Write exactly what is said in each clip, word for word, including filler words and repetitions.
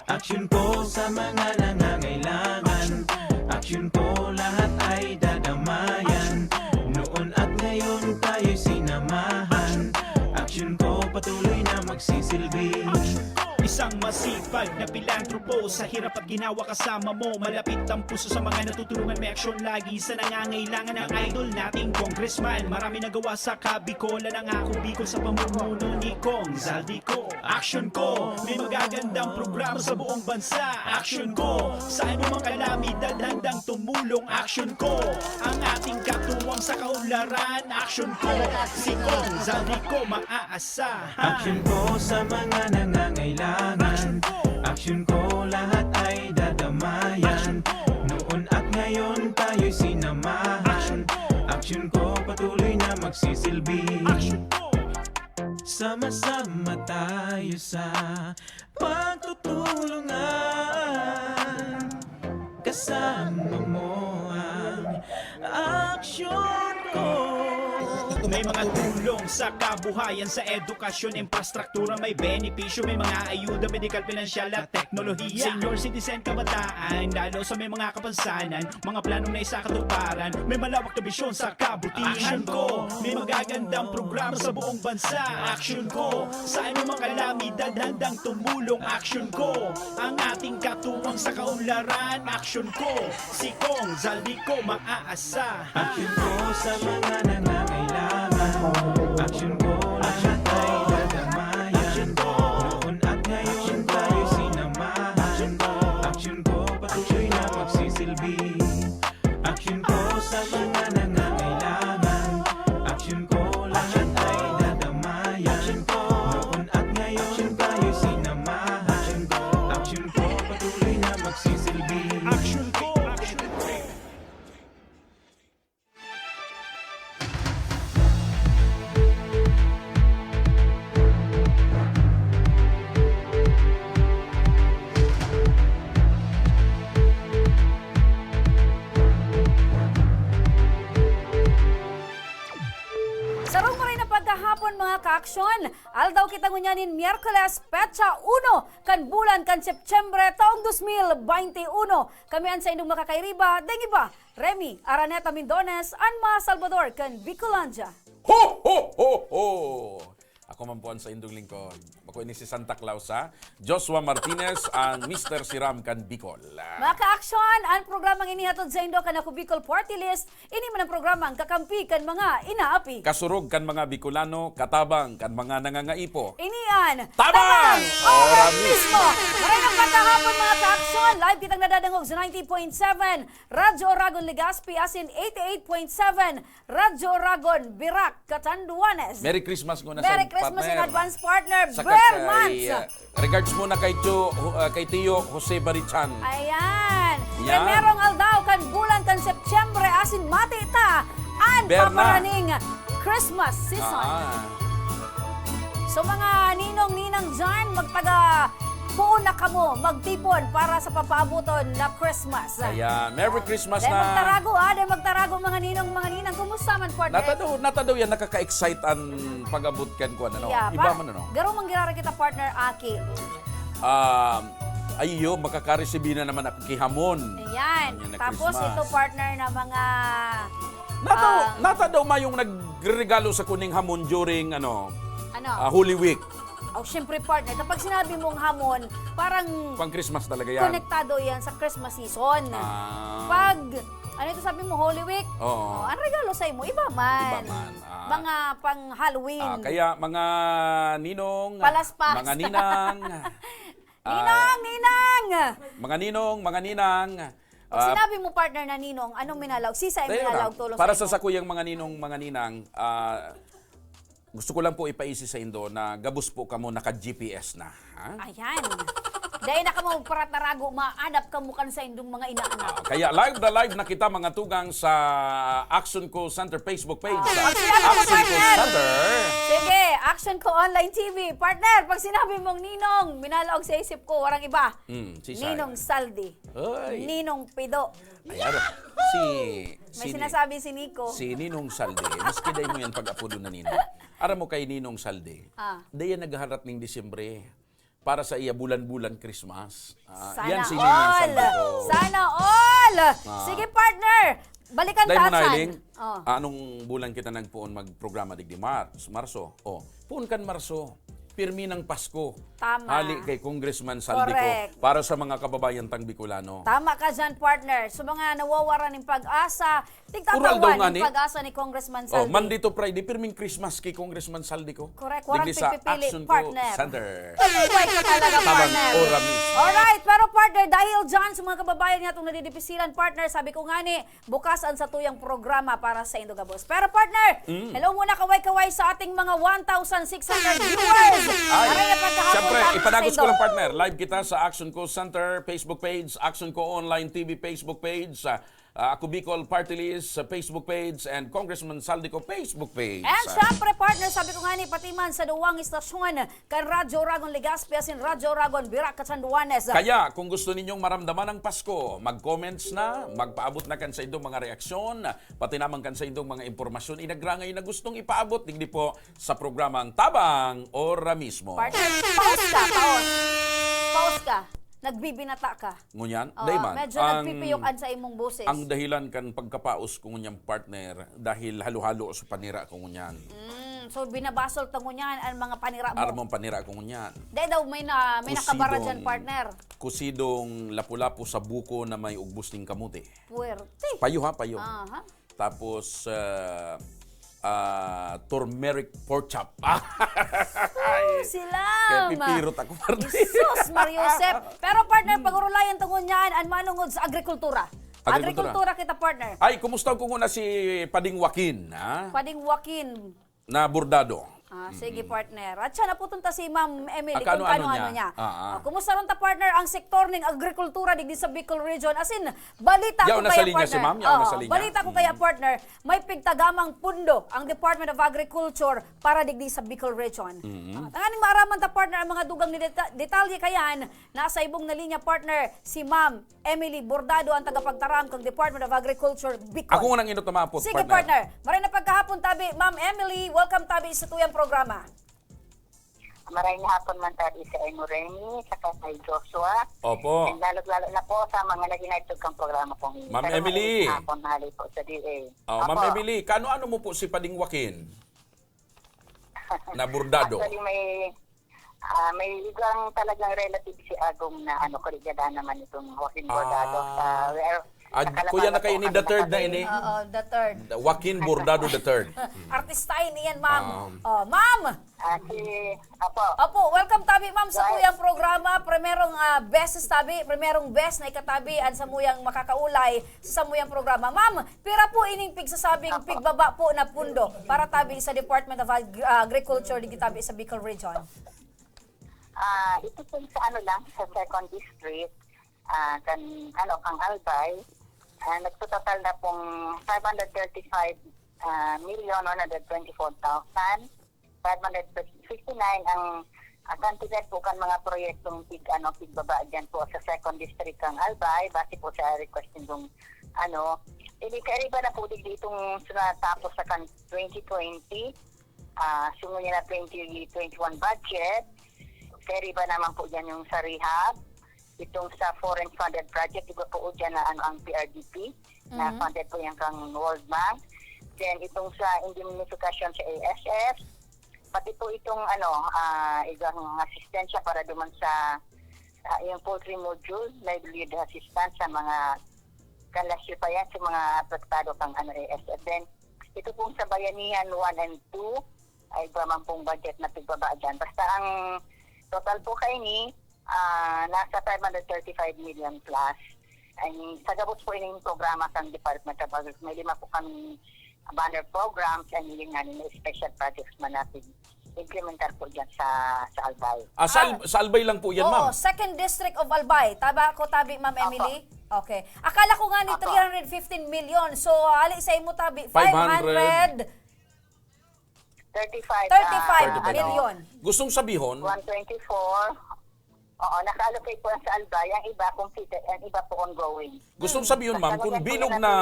Aksyon ko sa mga nangangailangan. Aksyon ko lahat ay dadamayan. Noon at ngayon tayo'y sinamahan. Aksyon ko patuloy na magsisilbi. Isang masipag na pilantropo, sa hirap at ginawa kasama mo. Malapit ang puso sa mga natutulungan, may aksyon lagi sa nangangailangan. Ang idol nating congressman, marami nagawa sa Kabicolan. Ang Ako Bicol sa pamumuno ni Cong Zaldy Co. Aksyon ko, may magagandang programa sa buong bansa. Aksyon ko, sa anumang kalamidad handang tumulong. Aksyon ko, ang ating katuwang sa kaunlaran. Aksyon ko, si Cong Zaldy Co maaasahan. Aksyon ko sa mga nangangailangan. Aksyon ko, lahat ay dadamayan. Noon at ngayon tayo'y sinamahan. Aksyon ko, patuloy na magsisilbi. Aksyon ko. Sama-sama tayo sa pagtutulungan. Kasama mo ang aksyon ko. May mga tulong sa kabuhayan, sa edukasyon, infrastruktura, may benepisyo, may mga ayuda, medikal, pinansyal at teknolohiya. Senior citizen, kabataan, lalo sa may mga kapansanan, mga planong naisakatuparan, may malawak na bisyon sa kabutihan. Aksyon ko, may magagandang programa sa buong bansa. Aksyon ko, sa anumang kalamidad handang tumulong. Aksyon ko, ang ating katuwang sa kaunlaran. Aksyon ko, si Cong Zaldy Co maaasahan. Aksyon ko sa mga nangangailangan. Aksyon ko, lahat ay dadamayan. Noon at ngayon tayo sinamahan. Aksyon ko, patuloy na magsisilbi. Aksyon ko sa mga nangangailangan. Aksyon ko, lahat ay dadamayan. Noon at ngayon tayo sinamahan. Aksyon ko, patuloy na magsisilbi. Aksyon ko, aksyon ko. Sarong maray na pagkahapon, mga kaaksyon. Aldaw kita ngunyan nin Miyerkules, petsa uno kan bulan kan Setyembre, taong dos mil baynte uno. Kami an saindong makakairiba, deng iba, Remy Araneta Mindones, an ma Salvador kan Bicolandia. Ho, ho, ho, ho! Ako man po an saindong lingkod. Ako ini si Santa Claus, ha? Joshua Martinez, ang Mister Siram kan Bicol. Mga kaaksyon, an programang ini hatod saindo kan Ako Bicol Party List. Ini man an programang kakampi kan mga inaapi. Kasurog kan mga Bicolano, katabang kan mga nangangaipo. Ini an Tabang! Tabang! Ora Ora mismo! Mismo! Maray na pagkahapon, mga kaaksyon! Live kitang nadadangog sa ninety point seven Radyo Oragon Legazpi asin eighty-eight point seven Radyo Oragon, Virac, Catanduanes. Merry Christmas nguna sa Merry Christmas in partner. Advance, partner. Saka Ber kay, Mans. Uh, regards muna kay Tio, uh, kay Tio Jose Barichan. Ayan. Yan. Primerong aldaw kan bulan kan Setyembre asin mati ta an Ber na. Paparaning Christmas season. Ah. So, mga ninong, ninang dyan, magtaga poon na kamo magtipon para sa papaaboton na Christmas. Ayan. Merry Christmas Dahil na. Magtarago, ah. Dahil magtarago, mga ninong, mga ninang. Kumusta man, partner? Natadaw, natadaw yan. Nakaka-excite an pag-abot kan kuwan, ano? Yeah, Iba pa- man, ano? Garo man girara kita, partner Aki. Um, ayo, makakaresibir na naman ako ki hamon. Ayan. Ayan na Tapos Christmas. Ito, partner, na mga, Nataw, um, nataw daw mayong nagregalo sa kuning hamon during, ano, Ano? ah, Holy Week. Oh, syempre, partner, kapag sinabi mong hamon, parang Pang Christmas talaga yan. Konektado yan sa Christmas season. Ah. Pag, ano ito sabi mo, Holy Week? Oo. Oh, ang regalo sa imo, iba man. Iba man, ah. Mga pang Halloween. Ah, kaya mga ninong, Palaspas. Mga ninang, ah, Ninang, ninang! Mga ninong, mga ninang, Pag ah, sinabi mo, partner, na ninong, anong minalaog? Sisay Tayo minalaog lang. Tulos Para sa sa imo? Sakuyang mga ninong, mga ninang, ah, gusto ko lang po ipaisi sa indo na gabos po kamo naka-G P S na, ha? Ayan. Dahil na kamo paratarago, maanap kamo kan sa indong mga inaanak. Ah, kaya live na live na kita, mga tugang, sa Action Call Center Facebook page. Ah, Action Call Center. Center. Sige, Action ko Online T V. Partner, pag sinabi mong Ninong, minalaog sa isip ko, warang iba. Mm, si Shai. Ninong Saldi. Oy. Ninong Pido. Ayan. Si, May si Ni-, sinasabi si Nico. Si Ninong Saldi. Maski dai mo yan pag-apodo na Ninong. Aram mo kay Ninong Saldi, Ah. dai yan naghaharat ning Disyembre para sa iya bulan-bulan Christmas. Ah, Sana yan si Ninong all! Saldi ko. Sana all! Ah. Sige, partner! Balikan Dai ta mo na, san. Iling? Oh. Ah, anong bulan kita nagpoon magprograma digdi? March, Marso. Oh, poon kan Marso. Pirmi ng Pasko. Tama. Hali kay Congressman Saldi ko Correct. para sa mga kababayan tang Bicolano. Tama ka dyan, partner. Sa mga nawawaran ng pag-asa, Kural daw tigtatawan ngani. ng pag-asa ni Congressman Oh, Saldi. Monday to Friday, pirming Christmas kay Congressman Saldi ko. Correct. Warang Digdi sa pipipili, Action Co partner. Center. Pipili ka talaga, Tabang partner. Oramis. Alright, pero partner, dahil dyan sa mga kababayan nga itong nadidipisilan, partner, sabi ko nga ni, bukas ang satuyang programa para sa indo gabos. Pero partner, Mm. hello muna kaway-kaway sa ating mga one thousand six hundred viewers. Ay, Maray na pagkahapon syempre, sa ating ipadagos ko saindo. lang, partner. Live kita sa Action Co Center Facebook page, Action Co Online T V Facebook page, sa, ah, Ako Bicol Party List sa Facebook page, and Congressman Saldi ko Facebook page. And syempre, partner, sabi ko nga ni, pati man sa duwang istasyon, kan Radyo Oragon Legazpi asin Radyo Oragon Virac, Catanduanes. Kaya, kung gusto ninyong maramdaman ang Pasko, mag-comments na, magpaabot na kan saindong mga reaksyon, pati naman kan saindong mga impormasyon, inagrangay na gustong ipaabot, digdi po sa programang Tabang Ora Mismo. Partner, paus ka, paus. Paus ka. Nagbibinata ka. Ngunyan, Oo, dai man. medyo Ang, nagpipiyok an sa imong boses. ang dahilan kan pagkapaos ko ngunyan, partner, dahil halo-halo sa panira ko ngunyan. Mm, so binabasol ta ngunyan ang mga panira mo. Aram mo ang panira ko ngunyan. Dai daw may na, may nakabara Kusidong, dyan, partner. kusidong lapu-lapu sa buko na may ugbos ning kamote. Puwerte. Payo ha, payo. Aha. Tapos, ah, ah, turmeric pork chop. Ay, Sus, silam! kaya pipirot ako, partner. Jesus, Mario Josep. Pero, partner, pag-urulayan ta ngunyan an manungod sa agrikultura. Agrikultura. Agrikultura kita, partner. Ay, kumusta ko muna si Pading Joaquin, ha? Pading Joaquin. Na bordado. Ah, sige, Mm-mm. partner. At siya, naputon ta si Ma'am Emily Ah, kung kaano-ano ano-ano niya? niya. Ah, ah. Ah, kumusta ron ta, partner, ang sektor ning agrikultura digdi sa Bicol Region? As in, balita Yaw ko na sa kaya, linya si partner. Ma'am, yaw na Oo, sa linya. balita ko kaya, Mm. partner, may pigtagamang pundo ang Department of Agriculture para digdi sa Bicol Region. Mm. Ah, tanganing maaraman ta, partner, ang mga dugang ni deta-, detalye kayan, nasa ibong na linya, partner, si Ma'am Emily Bordado, ang tagapagtaram kan Department of Agriculture, Bicol. Ako ngunang inot na maapot, Sige, partner. partner. Maray na pagkahapon, tabi. Ma'am Emily, welcome, tabi, sa tuyang programa. Maray na hapon man, tabi, sa imo, Remy, saka kay Joshua. Opo. And lalo-lalo na po sa mga nag-inaytog kang programa kong Ma'am Pero Emily. maayong hapon, hali po sa D A. Oh, Ma'am Opo. Emily, kaano-ano mo po si Pading Joaquin? Na bordado. Actually, may, ah, may igang talagang relative si Agong na, ano, Koreana naman itong Joaquin Bordado. Ah. Ah, we are, Ah, nakalabas kuya na na po kayo ni kami the third na nakatingin. ini? Oo, the third. Joaquin Bordado the third. Artistahin iyan, ma'am. Um. Oh, ma'am! Ah, si, apo. Opo, welcome tabi, ma'am, sa Right. tuyang programa. Primerong, ah, beses tabi, primerong bes na ikatabi an samuyang makakaulay sa samuyang programa. Ma'am, pira po ining pigsasabing Apo. pigbaba po na pundo para tabi sa Department of Ag-, ah, Agriculture, digdi tabi sa Bicol Region? Ah, ito po sa ano lang, sa second district, ah, kan, ano, kang Albay, ah, nagtototal na pong five hundred thirty-five, ah, million one hundred twenty-four thousand five hundred fifty-nine ang, ah, quantidad po kan mga proyektong pig-, ano, pigbaba dyan po sa second district kang Albay, base po sa request nitong, ano, hindi, kaiba na po digdi itong sa natapos sa kan twenty twenty, ah, sungo niya na twenty twenty-one budget, kaiba naman po dyan yung sa rehab, itong sa foreign funded project, iba po dyan na, ano, ang P R D P, na Mhm. funded po yan kang World Bank. Then, itong sa indemnification sa A S F, pati po itong, ano, ah, igang asistensya para duman sa, ah, yung poultry module, livelihood assistance sa mga, kan last year pa yan, sa mga apektado kang, ano, A S F. Then, ito pong sa Bayanihan one and two, ay iba man pong budget na pigbaba dyan. Basta ang total po kaini, ah, nasa five hundred thirty-five million plus. And sa gabos po ining programa sa Department of Agriculture, may lima po kami banner programs and yun nga, may special projects man natin implementar po dyan sa, sa Albay. Ah, sa Al-, Ah. sa Albay lang po yan, Oo, ma'am? Second District of Albay. Tama ako, tabi, Ma'am Opo. Emily? Okay. Akala ko nga ni Opo. three hundred fifteen million. So, ali sa imo, tabi, Five hundred. five hundred. Thirty-five, Thirty-five ah, million. Gustong sabihon, one twenty-four. Oo, naka-allocate po yan sa Albay. Ang iba, kung kita, ang iba po ongoing. gustong sabihon, ma'am, kung bilog na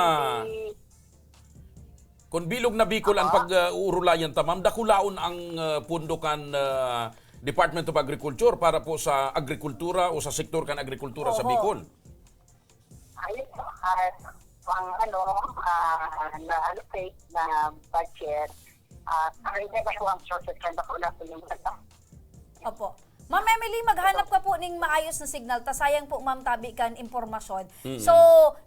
kung bilog na Bicol ang pag-uurulayan ta, ma'am, dakulaon ang uh, pondo kan uh, Department of Agriculture para po sa agrikultura o sa sektor kan agrikultura sa Oho. Bicol. Ayun po, ah, ang ano, ah, na-allocate na budget, ah, ay, may po ang sources kan bako na po yung ano. Opo. Ma'am Emily, maghanap ka po ning maayos na signal. Ta sayang po, ma'am, tabi kan impormasyon. Mm. So,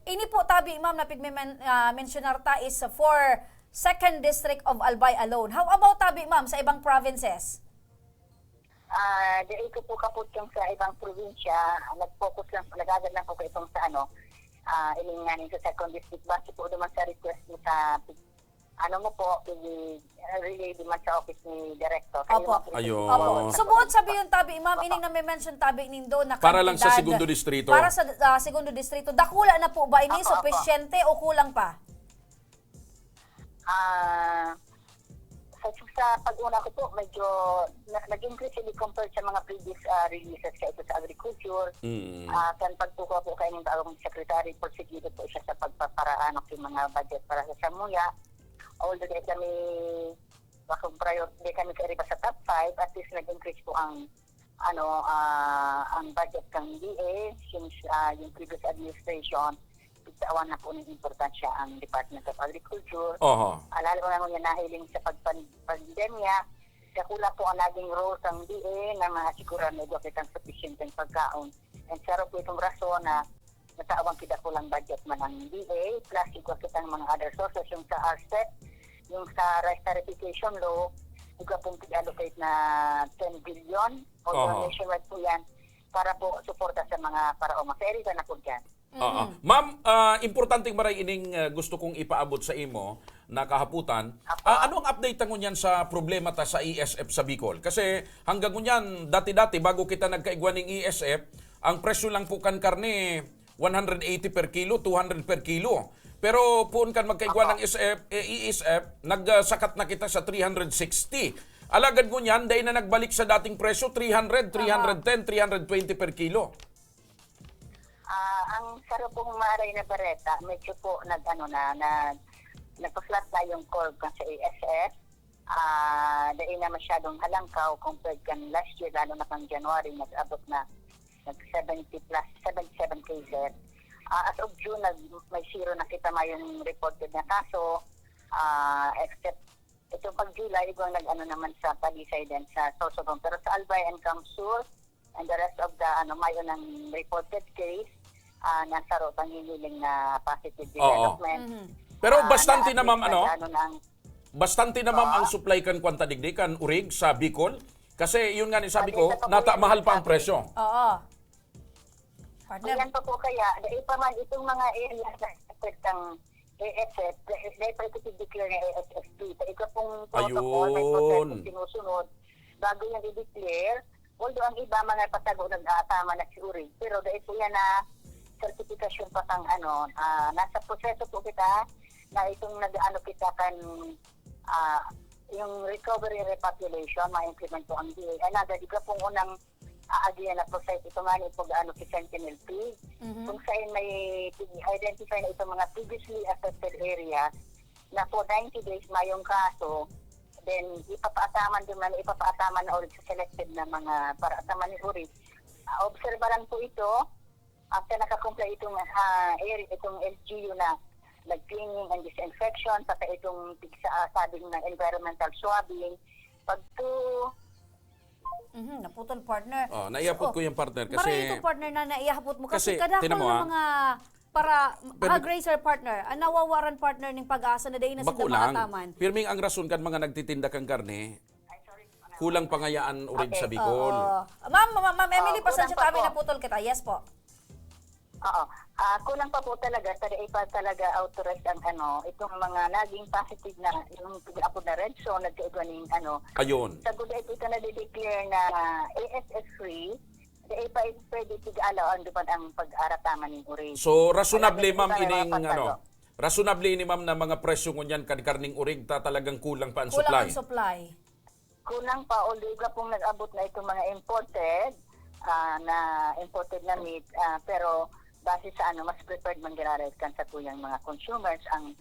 ini po tabi, ma'am, na pigme-men- ah, mensionar ta is for second district of Albay alone. How about tabi, ma'am, sa ibang provinces? Ah, diri ko po kapot yung sa ibang probinsya, nag-focus lang, nag-agad lang po ko itong sa ano, ah, iling nga sa second district. Base po naman sa request mo sa, ano mo po, i-relay naman sa office ni Director. Kayo Opo. naman po Ayun. yung Opo. forward. Subot sabi yung tabi, ma'am, ining na-mention tabi nindo na Para lang sa kantidad. segundo distrito. Para sa ah, segundo distrito. Dakula na po ba ini? Opo, opo. Supisyente o kulang pa? Ah, sa, sa pag-una ko po, medyo na, nag-increase ini compared sa mga previous ah, releases sa ito sa agriculture. Mm. Ah, kan pagtukaw po kayo ng bagong secretary, porsigido po siya sa pagpaparaanok yung mga budget para sa samuya. Although dahil kami, bakong prior, di kami kairiba sa top five, at least nag-increase po ang ano ah, ang budget ng D A since ah, yung previous administration, pigtawan na po ng importansya ang Department of Agriculture. Oho. Ah, lalo na ngunyan nahiling sa pagpan- pandemya, dakula po ang naging role ng D A na maasiguran na igwa kitang sufisyenteng pagkaon. And saro po itong rason na natawan kita kulang budget man ang D A, plus igwa kitang mga other sources, yung sa R C E P, yung sa rice tarification law, igwa pong pig-allocate na ten billion, although Oho. nationwide po yan, para po suporta sa mga paraoma. Sa area na po dyan. Oo. Ma'am, ah, importanteng maray ining ah, gusto kong ipaabot sa imo na kahaputan. Apo. Ah, ano ang update ta ngunyan sa problema ta sa E S F sa Bicol? Kasi hanggang ngunyan, dati-dati, bago kita nagkaigwa ng E S F, ang presyo lang po kan karne, one hundred eighty per kilo, two hundred per kilo. Pero poon kan magkaigwa Apo. ng S F, eh, E S F, nagsakat na kita sa three hundred sixty. Alagad ngunyan, dai na nagbalik sa dating presyo, three hundred, three hundred ten, three hundred twenty per kilo. Ah, ang saro pong maray na bareta, medyo po nag-ano na, na nagpa-flat na yung curve kan sa E S F. Ah, dai na masyadong halangkaw compared kan last year, lalo na kan January, nag-abot na nag seventy plus, seventy seven cases. Ah, as of June, nag, may zero na kita mayong reported na kaso, ah, except itong pag July, igwang nag-ano naman sa Talisay din, sa Sorsogon. Pero sa Albay and Camsur, and the rest of the, ano, mayo ng reported case, ah, nasa ro pangingiling na positive Oo. development. Mhm. Pero Ah, bastante na, na-update ma'am, na ano? sa ano ng Bastante na, ma'am, ang Oo. supply kan kwanta digdi, kan urig sa Bicol. Kasi yun nga ni sabi Pati ko, sa pag-uwi nata mahal ng pa ang traffic. presyo. Oo. Partner. Ayan pa po kaya, dahil pa man itong mga areas na affect ng A S F, dahil dahil pa ito declare ng A S F P. Sa ika pong protocol, may Ayun. proseso sinusunod bago yan i-declare. Although ang iba mga patago nag-aatama na si Uri, pero dahil po yan na certification pa kang ano, ah, nasa proseso po kita na itong nag-ano kita kan ah, yung recovery repopulation, ma-implement po ang D A. Another, di ka pong unang aagihan na process ito nga ni pag-ano si Sentinel P. Mhm. Kung saan may identify na itong mga previously affected areas na for ninety days mayong kaso, then ipapaataman din man, ipapaataman na ulit sa selected na mga paraataman ni Uri. Ah, obserbaran po ito after nakakomply itong ah, area, itong L G U na nag-cleaning and disinfection, pati itong tigsa, ah, sabing na environmental swabbing, pag to Mhm, naputol, partner. Oh, naiyapot So, ko yung partner kasi Maray ito, partner, na naiyapot mo. Kasi, kasi, kadakol tinan mo, ng ah. mga para Pero- hag-raiser, partner, ang nawawaran, partner, ng pag-asa na dahil na Bako sila lang. makataman. Pirmi ang rason kan mga nagtitinda kan karne. Kulang pangayaan urig Okay. sa Bicol. Oo. Ma'am, ma'am, ma'am Emily, Oo, pasensya kulang pa tabi, po. naputol kita. Yes po. Oo. Ah, kulang pa po talaga, talaga pa talaga authorized ang ano, itong mga naging positive na, yung pag-apod na red zone, nagkaigwa ng ano, Ayun. sa guda ito na declare na A S F free, dahil pa pwede tig-alaw ang duman ang pag-arataman ng urin. So, raisonable, Alam mo, ma'am, may mga ining, patago. ano, Rasonable ini, ma'am, na mga presyo ngunyan kan karneng orig ta talagang kulang pa ang Kulang supply. ang supply. Kulang pa, although igwa pong nag-abot na itong mga imported, ah, na imported na meat, ah, pero base sa ano, mas preferred man giraray kan satuyang mga consumers ang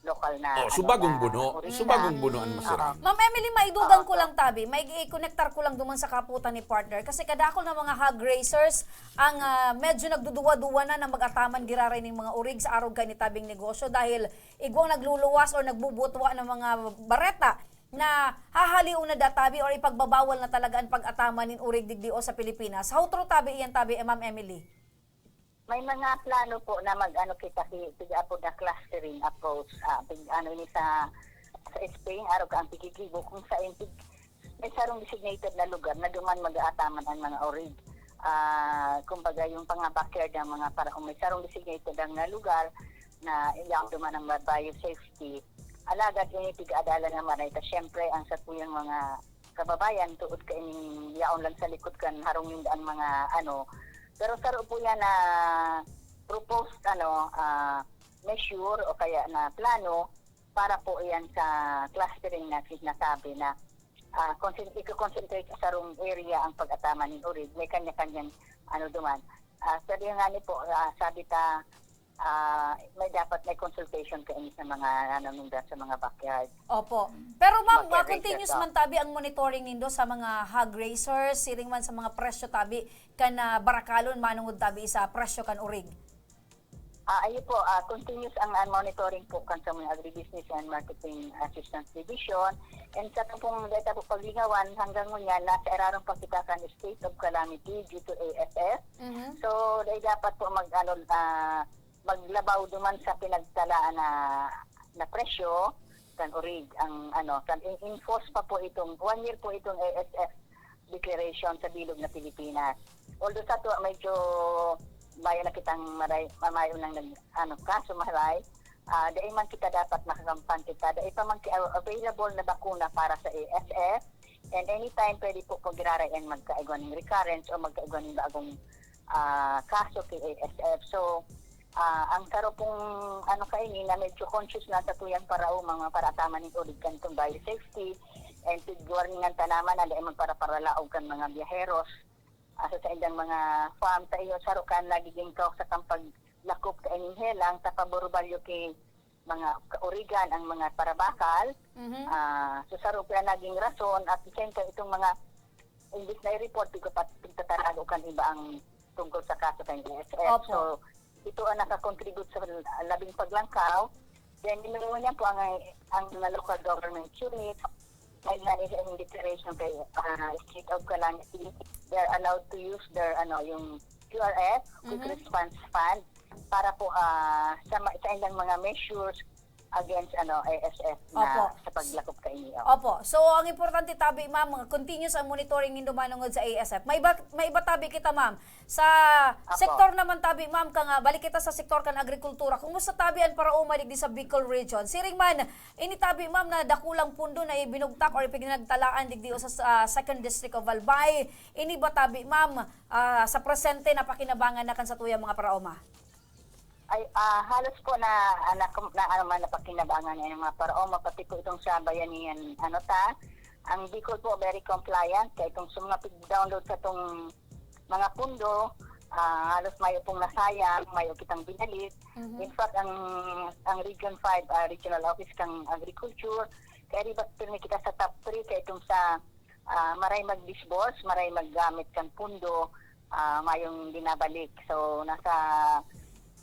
lokal na, Oh, ano, subagong na buno. orig. Subagong buno ang Mm, masira. oo. Ma'am Emily, maidugang ko lang tabi, may i-connectar ko lang duman sa kaputan ni partner. Kasi kadakol na mga hog raisers ang ah, medyo nagduduwa-duwa na na mag-ataman giraray ning mga orig sa arog kan itabing negosyo dahil igwang nagluluwas or nagbubutwa ng mga bareta na hahalion na da tabi or ipagbabawal na talaga ang pag-ataman nin orig digdi o sa Pilipinas. How true tabi iyan tabi, eh, Ma'am Emily? May mga plano po na mag-ano kita, si, sige, apo na clustering approach. Ah, pig, ano ini sa, sa Spain, araw ka ang pigigibo, kung sa intig, may sarong designated na lugar na duman mag-aataman ang mga orig. Ah, kumbaga, yung mga backyard ng mga para kung may sarong designated ang na lugar na ilang duman ang biosafety. Alagad ini pig-aadalan naman ay ta, syempre, ang sa tuyang mga kababayan, tuod ka ining yaon lang sa likod kan harong ninda ang mga ano. Pero saro po yan na proposed ano, ah, measure o kaya na plano para po yan sa clustering na sinasabi na ah, concent- i-concentrate sa sarong area ang pag-ataman nin orig. May kanya-kanyang ano duman. Ah, sabi nga ni po, ah, sabi ta, ah, may dapat may consultation kaini sa mga nanunda sa mga backyard. Opo. Pero ma'am, Market ah, continuous research, man tabi ang monitoring nindo sa mga hog raisers, siring man sa mga presyo tabi kan ah, barakalon manungod tabi sa presyo kan orig. Ah, ayun po, ah, continuous ang ah, monitoring po kan sa mga Agribusiness and Marketing Assistance Division. And sa pong data po paglingawan, hanggang ngunyan, nasa irarom pa kita kan state of calamity due to A S F. Mhm. So, dahil dapat po mag, ano, ah, maglabaw duman sa pinagtalaan na, na presyo, kan orig, ang ano, kan in-, enforce pa po itong, one year po itong A S F declaration sa bilog na Pilipinas. Although sa ato, medyo mayo na kitang maray, mamayo nang nag, ano, kaso maray, ah, dai man kita dapat makakampante ta, dai pa man ki-, available na bakuna para sa A S F. And anytime, pwede po pag-irarayan magkaigwa ng recurrence o magkaigwa ng bagong ah, kaso kay A S F. So, ah, ang saro pong ano kaini na medyo conscious na sa tuyang paraoma, mga paraataman nin orig kan itong biosafety and pig warning ang tanaman na dai magparaparalaog kan mga biyaheros. Ah, sa saindang mga farm sa iyo, saro kan nagiging cause sa kang paglakop kaining helang sa paborbalyo kay mga kaurigan ang mga parabakal. Mhm. Ah, so saro pa naging rason at siyempre itong mga imbis na i-report, di ko pa pagtatarago kan iba ang tungkol sa kaso kan A S F. Opo. So, ito ang nakakontribute sa labing paglangkaw. Then, inuuna niya po ang, ang mga local government unit, may nga nila yung declaration kay ah, state of calamity. They're allowed to use their, ano, yung Q R F, Quick Mhm. Response Fund, para po ah, sa, ma- sa ilang mga measures against ano A S F na Opo. sa paglakop kaini. Opo. So, ang importante tabi, ma'am, continuous ang monitoring nindo manungod sa A S F. May iba, may iba tabi kita, ma'am. Sa Opo. sektor naman tabi, ma'am, ka nga, balik kita sa sektor kan agrikultura. Kumusta tabi ang paraoma digdi sa Bicol Region? Siring man, ini tabi, ma'am, na dakulang pundo na ibinugtak or ipinagtalaan digdi sa, sa Second District of Albay. Ini ba tabi, ma'am, ah, sa presente na pakinabangan na kan satuyang mga paraoma? Ay, ah, halos po na, ah, na, na ano man napakinabangan ng mga paraoma, pati po itong sa bayanihan, ano ta, ang Bicol po very compliant, kaya itong sa mga pig-download sa itong mga pundo, ah, halos mayo pong nasayang, mayo kitang binalik. Mhm. In fact, ang, ang Region five, ah, Regional Office kang Agriculture, kaya di ba pirmi kita sa top three, kaya itong sa ah, maray mag-disburse, maray maggamit kan pundo, ah, mayong binabalik. So, nasa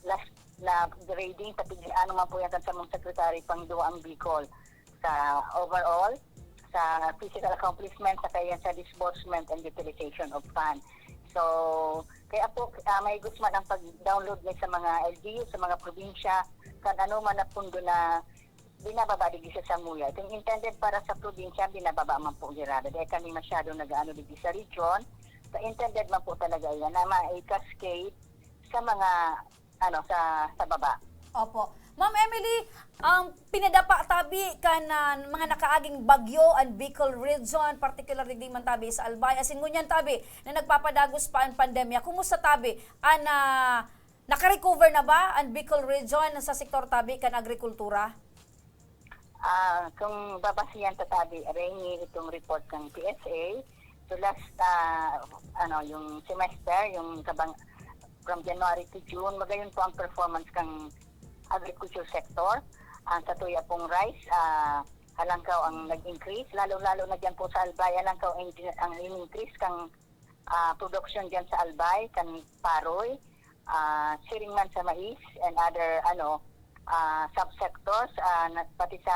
last na grading, pati ano man po yan kan samong secretary, pang duwa ang Bicol sa overall, sa physical accomplishment, sa kaya sa disbursement and utilization of fund. So, kaya po, ah, may gusto man ang pag-download na sa mga L G U, sa mga probinsya, kan ano man na pundo na binababa digdi sa samuya. Itong intended para sa probinsya, binababa man po giraray. Dahil kami masyado nag-aano digdi sa region, sa intended man po talaga yan na ma-cascade sa mga, ano, sa, sa baba. Opo. Ma'am Emily, ang pinadapa tabi kan ah, mga nakaaging bagyo ang Bicol Region, particularly di man tabi sa Albay. Asin ngunyan tabi na nagpapadagos pa ang pandemya. Kumusta tabi an ah, Nakarecover na ba ang Bicol Region sa sektor tabi kan agrikultura? Ah, kung babasihan ta tabi, Remy, itong report ng P S A, so last, ah, ano, yung semester, yung kabang, from January to June, magayon po ang performance ng agriculture sector. Ang satuya pong rice, ah, halangkaw ang nag-increase, lalo-lalo na dyan po sa Albay, halangkaw ang, ang in-increase kang ah, production dyan sa Albay, kan Paroy, ah, siring man sa mais and other, ano, ah, subsectors, ah, na, pati sa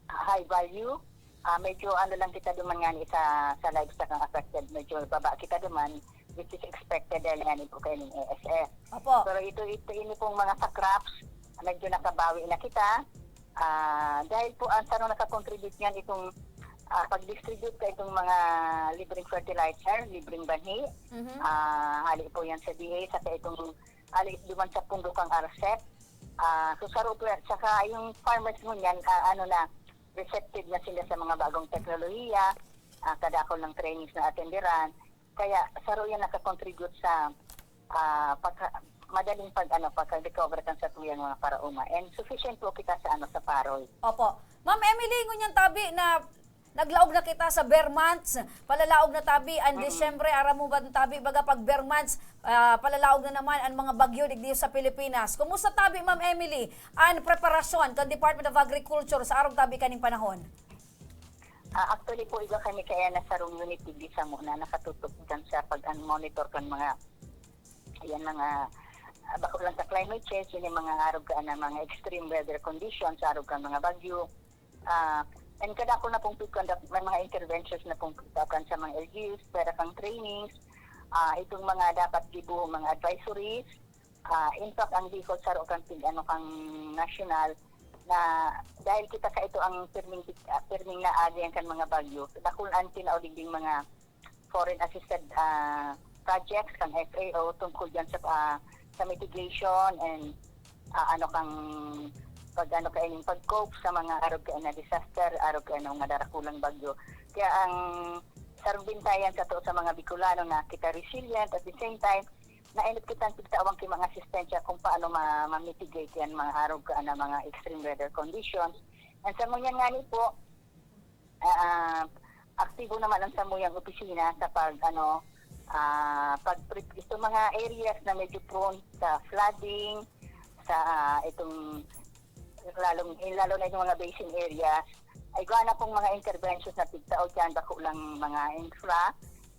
high value, ah, medyo ano lang kita duman ngani sa, sa livestock ang affected, medyo baba kita duman, which is expected dahil ngani po kayo ng A S F. Opo. Pero ito, ito, ini pong mga sa crops, medyo nakabawi na kita. Ah, dahil po ang sarong nakakontribute niyan itong, ah, pag-distribute ka itong mga libreng fertilizer, libreng banhi. Mhm. Ah, hali po yan sa D A, saka itong hali duman sa pundo kang R C E P. Ah, so saro po yan. Saka yung farmers mo niyan, ah, ano na, receptive na sila sa mga bagong teknolohiya, ah, kadakol ng trainings na atenderan. Kaya saro yan nakakontribute sa, ah, pagka, madaling pag, ano, pagka-recover kan satuyang mga paraoma. And sufficient po kita sa, ano, sa Paroy. Opo. Ma'am Emily, ngunyan tabi na naglaog na kita sa ber months, palalaog na tabi, ang Mm. Disyembre, aram mo ba tabi, baga pag ber months, ah, palalaog na naman ang mga bagyo digdi sa Pilipinas. Kumusta tabi, Ma'am Emily, ang preparasyon kan Department of Agriculture sa arog tabi kaning panahon? Ah, actually po, iba kami kaya na sarong unit digdi sa muna nakatutok kan sa pag-monitor kan mga, ayan, mga, ah, bako lang sa climate change, yun yung mga arog ka na mga extreme weather conditions, arog ka mga bagyo. Ah, and kadakol na pong pagkanda-, may mga interventions na pong pagkakan sa mga L G Us, pwera kang trainings, ah, itong mga dapat gibo, mga advisories, ah, in fact, ang Bicol saro kan pig-, ano, kang national na dahil kita ka ito ang pirming, ah, pirming naagi ang kan mga bagyo. Dakul an tinao digding mga foreign assisted, ah, projects kan F A O tungkol diyan sa, ah, sa mitigation and, ah, ano kang pag ano kaining pag-cope sa mga arog kay na disaster, arog kay na mga darakulang bagyo. Kaya ang sarong bintayan sa to sa mga Bicolano na kita resilient at the same time nainot kitang pigtawang ki mga asistensya kung paano ma-, ma-mitigate yan mga arog ka na mga extreme weather conditions. And sa ngunyan ngani po, ah, aktibo naman ang samuyang opisina sa pag, ano, ah, pag itong mga areas na medyo prone sa flooding, sa, ah, itong lalong, eh, lalo na itong mga basin areas, ay gawa na pong mga interventions na pigtao dyan, bako lang mga infra,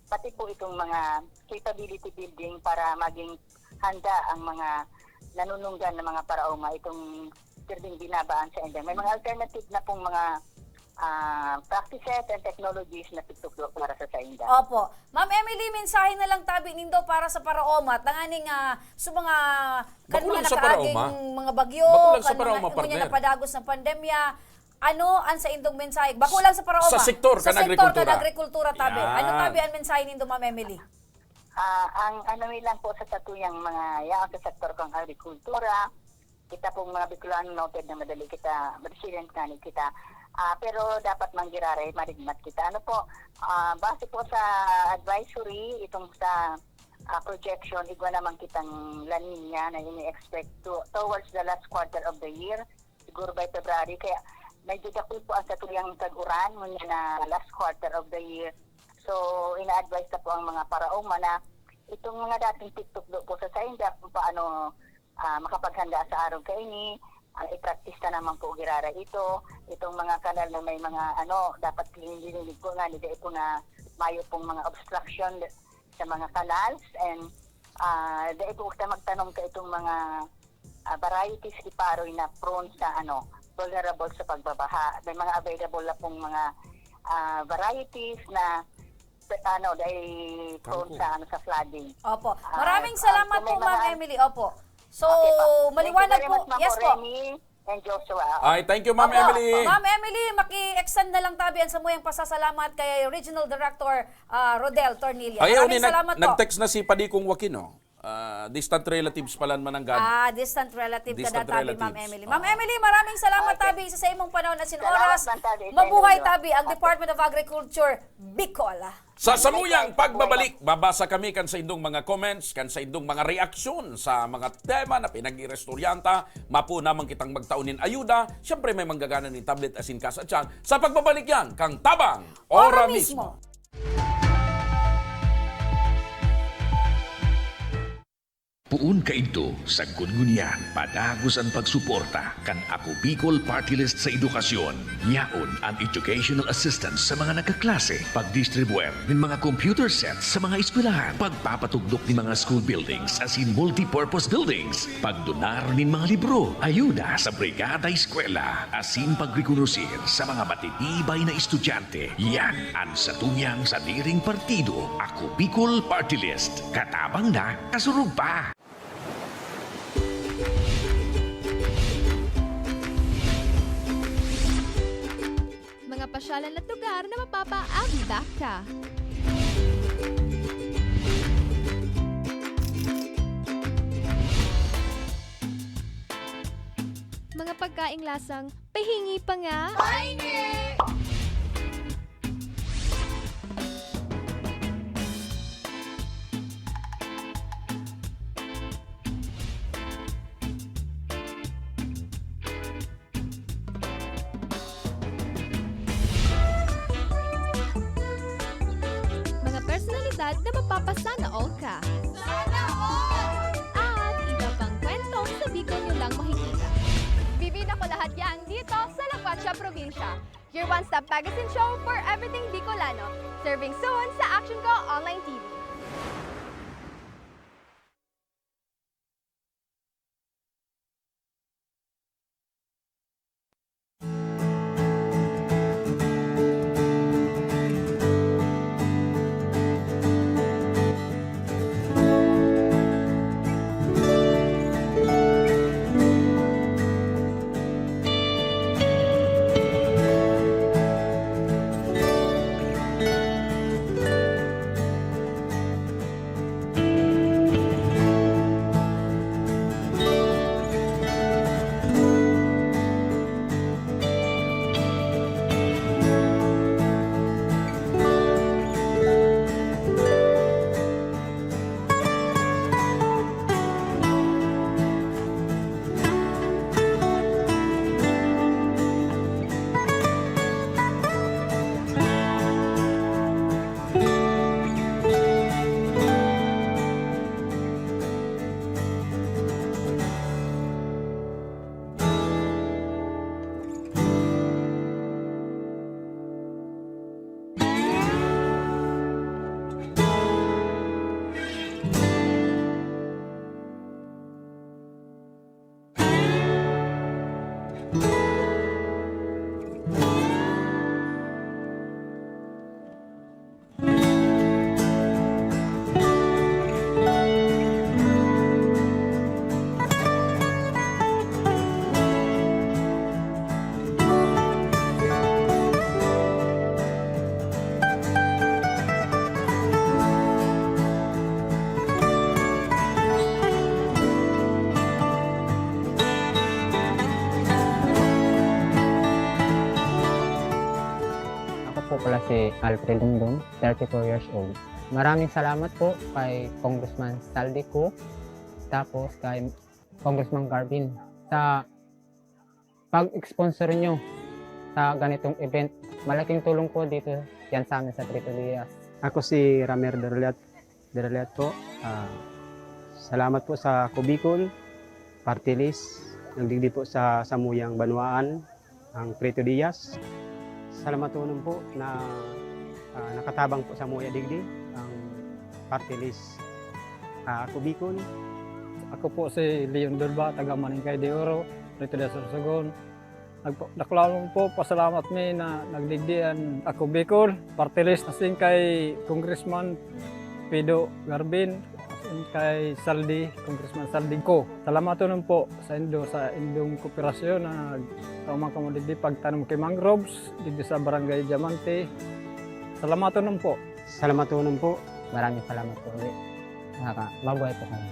pati po itong mga capability building para maging handa ang mga nanununggan ng mga paraoma itong pwedeng binabaan sa inda. May mga alternative na pong mga, ah, practices and technologies na pigtukdo para sa sainda. Opo. Ma'am Emily, mensahe na lang tabi nindo para sa paraoma, tanganing, ah, sa mga kan Bako mga lang sa nakaaging paraoma. Mga bagyo, Bako lang sa kan mga paraoma, ngunyan partner. Napadagos na pandemya, ano ang sa indong mensahe? Bako lang sa paraoma. Sa sektor, sa kan sektor, agrikultura. Kan agrikultura, tabi. Yan. Ano tabi ang mensahe nindo, Ma'am Emily? Ah, ang ano mi lang po sa satuyang mga yaon sa sektor kang agrikultura, kita pong mga Bicolano noted na madali kita, resilient nga ni kita. Ah, pero dapat manggiraray, marigmat kita. Ano po, ah, base po sa advisory, itong sa, ah, projection, igwa naman kitang La Niña na ini-expect to, towards the last quarter of the year, siguro by February. Kaya medyo dakul po ang satuyang tag-uran, ngunyan na last quarter of the year. So, ina-advise na po ang mga paraoma na itong mga dating tiktok do po sa sainda kung paano, ah, makapaghanda sa araw kaini, ang i-practice na naman po girara ito. Itong mga kanal na may mga ano, dapat lininig po nga, hindi po na mayo pong mga obstruction sa mga canals and, ah, dai po kita magtanom ka itong mga, ah, varieties iparoy na prone sa ano, vulnerable sa pagbabaha. May mga available na pong mga, ah, varieties na ano, dai prone Kangkong. Sa ano, sa flooding. Opo. Ah, maraming salamat po, Ma'am Emily. Opo. So, okay po. Maliwanag po. Thank you very much, Ma'am Yes po. Remy and Joshua. Ay, thank you, Ma'am Opo. Emily. Ma'am Emily, maki-extend na lang tabi ang samuyang pasasalamat kay Regional Director, ah, Rodel Tornilla. Ay, maraming uni, nag-, salamat po. Nag-text na si Padikong Joaquin, oh. Ah, distant relatives pala man ang gad-, Ah, distant relative ka Distant na, tabi, Ma'am relatives. Emily. Ma'am Oo. Emily, maraming salamat, Okay. tabi, sa, sa imong panahon at sin Salamat oras. man, tabi, sa Mabuhay, inyo. tabi, ang Okay. Department of Agriculture, Bicol. Sa Thank you, samuyang thank you, pagbabalik, babasa kami kan sa indong mga comments, kan sa indong mga reaksyon sa mga tema na pinag-irestoryanta. Mapo naman kitang magtao nin ayuda. Siyempre, may manggagana nin tablet asin kasa tiyan. Sa pagbabalik yan, kang Tabang, Ora Ora mismo. mismo. Poon kaidto, sagkod ngunyan, padagos an pagsuporta kan Ako Bicol Party List sa edukasyon. Yaon an educational assistance sa mga nagkaklase, pagdistribuer nin mga computer sets sa mga eskwelahan, pagpapatugdok nin mga school buildings asin multipurpose buildings, pagdonar nin mga libro, ayuda sa Brigada Eskwela, asin pagrekonosir sa mga matitibay na estudyante. Yan an satuyang sadiring partido, Ako Bicol Party List. Katabang na, kasurog pa! Mga pasyalan at lugar na mapapa-Avivac ka. Mga pagkaing lasang pahingi pa nga. Pahingi! Mga personalidad na mapapasana all ka. Sana all! At iba pang kwento sa Bicol nyo lang makikita. Bibida ko lahat yan dito sa La Cuacha Probinsya. Your one-stop magazine show for everything Bicolano. Serving soon sa Action Ko Online T V. Ako po pala si Alfred Dundon, thirty-four years old. Maraming salamat po kay Congressman Saldi Co, tapos kay Congressman Garvin sa pag-sponsor nyo sa ganitong event. Malaking tulong po dito yan sa amin sa Prieto Diaz. Ako si Ramer Dorliat, Dorliat po. Ah, salamat po sa Ako Bicol Party List. Nagdigdi po sa samuyang banwaan ang Prieto Diaz. Salamatonon po na, ah, nakatabang po samuya digdi ang Party List, ah, Ako Bicol. Ako po si Leon Durba, taga Maningkay de Oro, Prieto Diaz, Sorsogon. Nagpa-, dakulanon po, pasalamat mi na nagdigdi an Ako Bicol Party List, asin kay Congressman Pido Garvin, asin kay Saldi, Congressman Saldi Co. Salamatonon po saindo sa indong kooperasyon na nagtao man kamo digdi pagtanom ki mangroves digdi sa Barangay Diamante. Salamatonon po. Salamatonon po. Maraming salamat po ulit. Nakaka-, mabuhay po kami.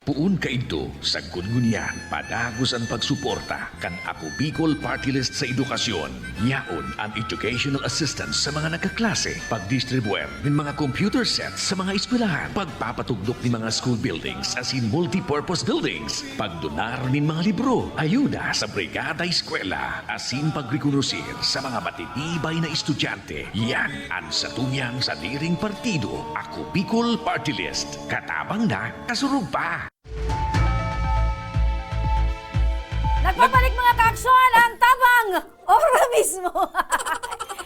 Poon kaidto, sagkod ngunyan, padagos an pagsuporta kan Ako Bicol Party List sa edukasyon. Yaon an educational assistance sa mga nagkaklase, pagdistribuer nin mga computer sets sa mga eskwelahan, pagpapatugdok nin mga school buildings asin multipurpose buildings, pagdonar nin mga libro, ayuda sa Brigada Eskwela, asin pagrekonosir sa mga matitibay na estudyante. Yan an satuyang sadiring partido, Ako Bicol Party List. Katabang na, kasurog pa! Nagbabalik, mga kaaksyon, ang Tabang Oro mismo.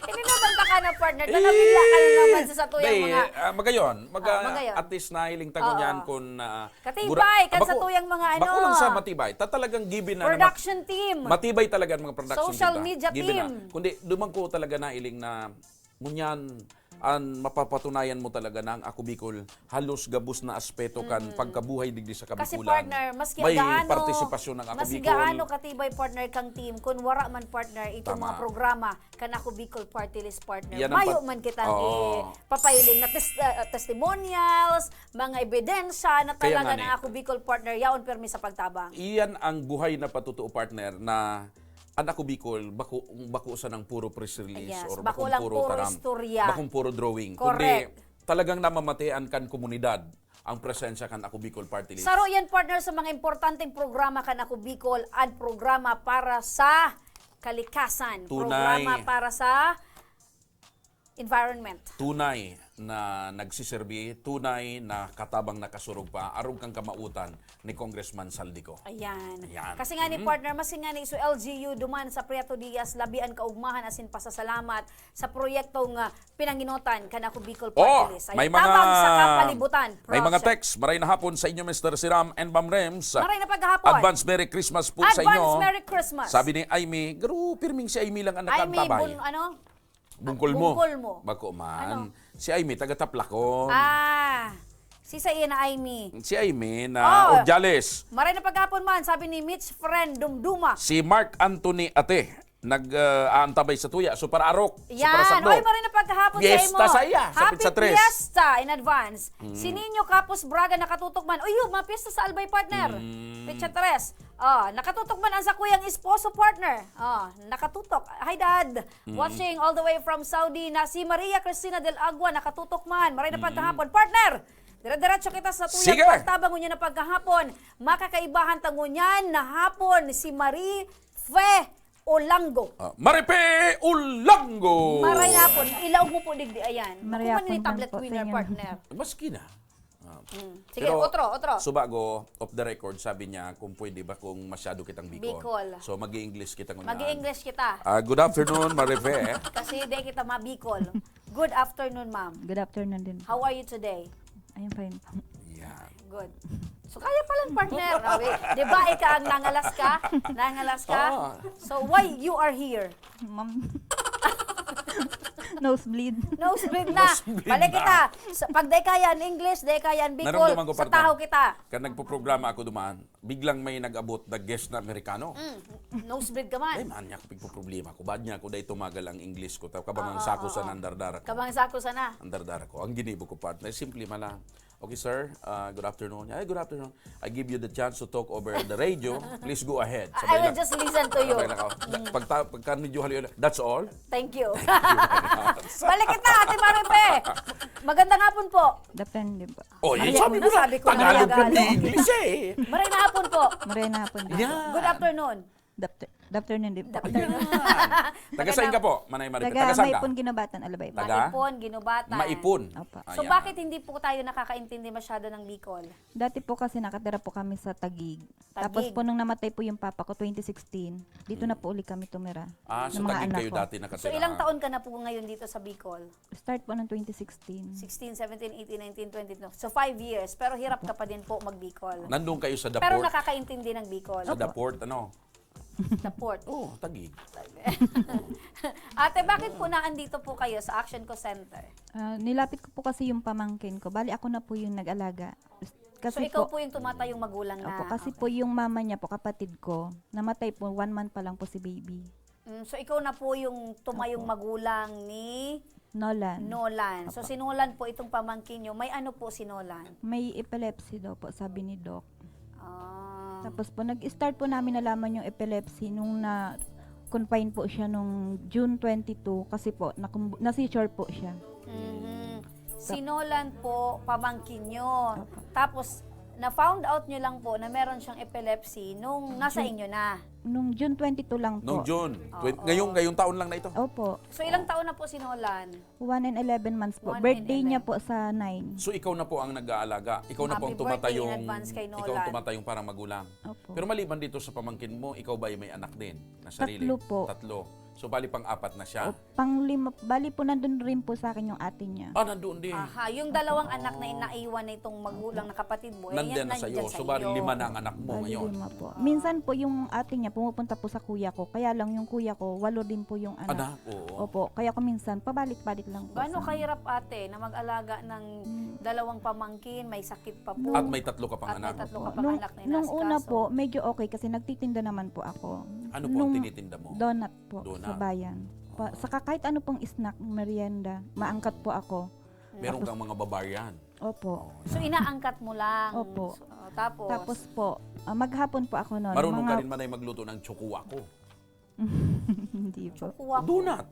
Hindi naman baka na, partner, na nabigla ka na naman sa satuyang dai, mga ah, magayon, mag-, Ah, ah, magayon. At least nahiling ta Oo. ngunyan kun, ah, Katibay, gura-, kan bako, satuyang mga bako ano, lang sa matibay. Ta-, talagang given na, na mat-, production team. Matibay talaga ang mga production Social team, ah. media Given na. team. Kundi, duman ko talaga nahiling na ngunyan, an mapapatunayan mo talaga na ang Ako Bicol halos gabos na aspeto kan Mm. pagkabuhay digdi sa Kasi, kabicolan. Partner, maski May gaano, partisipasyon ng Ako maski Bicol. gaano katibay, partner, kang team, kun wara man, partner, itong Tama. mga programa kan Ako Bicol Party List, partner, Yan ang mayo pat-, man kitang oo. ipapailing na tes-, ah, testimonials, mga ebidensya na Kaya talaga nga ng ni. Ako Bicol, partner, yaon pirmi sa pagtabang. Iyan ang buhay na patotoo, partner, na an Ako Bicol, bako, bako sanang puro press release Yes, or bako bakong lang puro puro taram, istorya. bakong puro drawing. Correct. Kundi talagang namamatean kan komunidad ang presensya kan Ako Bicol Party List. Saro yan, partner, sa mga importanteng programa kan Ako Bicol, an programa para sa kalikasan, Tunay. programa para sa environment. Tunay na nagsiserbi, tunay na katabang nakasurog pa, arog kan kamawotan ni Congressman Zaldy Co. Ayan. Ayan. Kasi nga ni Mm. partner, maski nga ni so L G U duman sa Prieto Diaz, labi an kaugmahan asin pasasalamat sa proyektong, ah, pinanginotan kan Ako Bicol Oh, Party List. Ayan, may mga, tabang sa kapalibutan. may mga Proud siya. text. Maray na hapon sa inyo, Mister Siram and Ma'am Rems. Maray na paghapon. Advance Merry Christmas po sa Advance inyo. Merry Christmas. Sabi ni Aimee, "Garo, pirming si Aimee lang ang Aimee, nakantabay." bun-, ano? Bungkol mo. Bungkol mo. Bako man. Ano? Si Aimee, taga Taplacon. Ah, si sa iya na Aimee. Si Aimee na Oh. Ordiales. Maray na paghapon man, sabi ni Mitch Friend Dumduma. Si Mark Anthony Ate, nag, ah, aantabay sa tuya. So, para arok. So, Yan. para sakdo. Oy, maray na paghapon sa Fiesta imo. sa iya, sa Happy Pizza Tres. Fiesta in advance. Mm. Si Nino Capos Braga nakatutok man. Uy, yun, mga fiesta sa Albay, partner. Mm. Pizza Tres. Ah, nakatutok man ang sakuyang esposo, partner. Ah, nakatutok. Hi, Dad. Mm. Watching all the way from Saudi na si Maria Cristina del Agua, nakatutok man. Maray na Mm. pagkahapon. Partner, dire-diretso kita sa tuyang Sige. pagtabang ngunyan na pagkahapon. Makakaibahan ta ngunyan na hapon si Marie Fe Olango. Ah, Marife Olango! Maray na hapon. Ilaog mo po digdi, ayan. Maray Ako man hapon ni tablet po sa winner, inyo. partner. Maski na. Ah. Mm. Sige, Pero, otro, otro. subago, off the record, sabi niya kung pwede ba kung masyado kitang Bicol. Bicol. So, mag-i-English kita ngunyan. Mag-i-English kita. Ah, good afternoon, Marife. Kasi di kita ma-Bicol. Good afternoon, ma'am. Good afternoon din po. How are you today? I am fine po. Yan. Good. So, kaya palang partner. Awi, di ba, ika ang nangalas ka? Nangalas ka? Oo. So, why you are here? Ma'am. Nosebleed. Nosebleed na. Nosebleed Balik na. kita. Sa, pag di kaya ang English, di kaya ang Bicol, Naramdaman ko, sa partner. tahaw kita. Kan nagpoprograma ako duman, biglang may nag-abot na guest na Amerikano. Mm. Nosebleed ka man. Ay, man niya ako pigpoproblema ko. Baad niya ako, dahil tumagal ang English ko. Ta-, kabang ang Ah, sako ah, sa ah. nandardara ko. Kabang sako sana. Nandardara ko. Ang ginibo ko, partner, simple man lang. "Okay, sir. Ah, good afternoon." "Ay, good afternoon. I give you the chance to talk over the radio. Please go ahead." I Sabay will lang. just listen to you. Sabay lang ako. Mm. Pagta-, pagka medyo hali-hali, "That's all?" Thank you. Thank you very much. Balik kita, Ate Marife. Magandang hapon po. Depende po. Oh, Maria, yun sabi ko na, sabi ko na, Tagalog Tagalog. kundi English eh. Maray na hapon po. Maray na hapon din po. Yeah. Good afternoon. Dapter-, dapter na din po. Dapter. Ayan. Taga saan ka po, Manay Marife? Taga Taga saan ka? Maipon, Ginobatan, Albay po. Taga? Maipon, Ginobatan. Maipon. Opo. So, Ayan. bakit hindi po tayo nakakaintindi masyado ng Bicol? Dati po kasi nakatira po kami sa Taguig. Tapos Taguig. po nung namatay po yung papa ko, twenty sixteen, dito na Mm. po uli kami tumira Ah, ng so mga Taguig anak kayo ko. dati So, nakatira, ilang ha? taon ka na po ngayon dito sa Bicol? Start po ng twenty sixteen. Sixteen, seventeen, eighteen, nineteen, twenty, no? So, five years. Pero hirap ka pa din po mag-Bicol. Nandun kayo sa Pero Daport? nakakaintindi ng Bicol. Sa Opo. Daport, ano? Sa port. Oh, Taguig. Ate, bakit po naandito po kayo sa Action Co Center? Ah, nilapit ko po kasi yung pamangkin ko. Bali, ako na po yung nag-alaga. So, Kasi ikaw po, po yung tumatayong magulang na. Opo, kasi Okay. po yung mama niya po, kapatid ko, namatay po, one month pa lang po si baby. Mm, so, ikaw na po yung tumayong Opo. magulang ni Nolan. Nolan. So, Opo. Si Nolan po itong pamangkin nyo. May ano po si Nolan? May epilepsy daw po, sabi ni Doc. Ah. Tapos po, nag-start po namin nalaman yung epilepsy nung na-confine po siya nung June twenty-two kasi po, nakum- na-seizure po siya. Mhm. Si Nolan po, pamangkin nyo. Tapos, na-found out nyo lang po na meron siyang epilepsy nung nasa inyo na. Nung June twenty-two lang po. Noong June. Oo. Twen- ngayong, ngayong taon lang na ito. Opo. So, ilang taon na po si Nolan? One and eleven months po. One and Birthday niya eleven. po sa nine. So ikaw na po ang nag-aalaga. Ikaw na po Happy ang birthday in tumatayong advance kay Nolan. Ikaw ang tumatayong parang magulang. Opo. Pero maliban dito sa pamangkin mo, ikaw ba ay may anak din na sarili? Tatlo po. Tatlo. So bali pang-apat na siya. O, pang lima, bali po nandun rin po sa akin yung ate niya. Ah, nandoon din. Aha, yung dalawang anak na naiwan na itong magulang na kapatid mo, eh, Nandiyan yan na sa'yo. nandyan So bali sa'yo. Lima na ang anak mo Bali ngayon. Lima po. Minsan po yung ate niya pumupunta po sa kuya ko. Kaya lang yung kuya ko, walo din po yung anak. Anak, oo. Opo. Kaya ko minsan, pabalik-balik lang po. Gaano sa- kahirap, ate, na mag-alaga ng Mm. dalawang pamangkin, may sakit pa po? Nung- At may tatlo ka pang At may anak. tatlo Opo. ka pang Nung, anak na nung una inasikaso. Po, medyo okay kasi nagtitinda naman po ako. Ano po ang Nung tinitinda mo? Donut po Donut. Sa bayan. Pa, saka kahit ano pong snack, merienda, maangkat po ako. Meron Tapos- kang mga babayan. Opo. So, inaangkat mo lang. Opo. So, tapos, Tapos po, ah, maghapon po ako noon. Marunong mga... ka rin manay magluto ng tsukuwako. Hindi po. Kuha ko. Donut.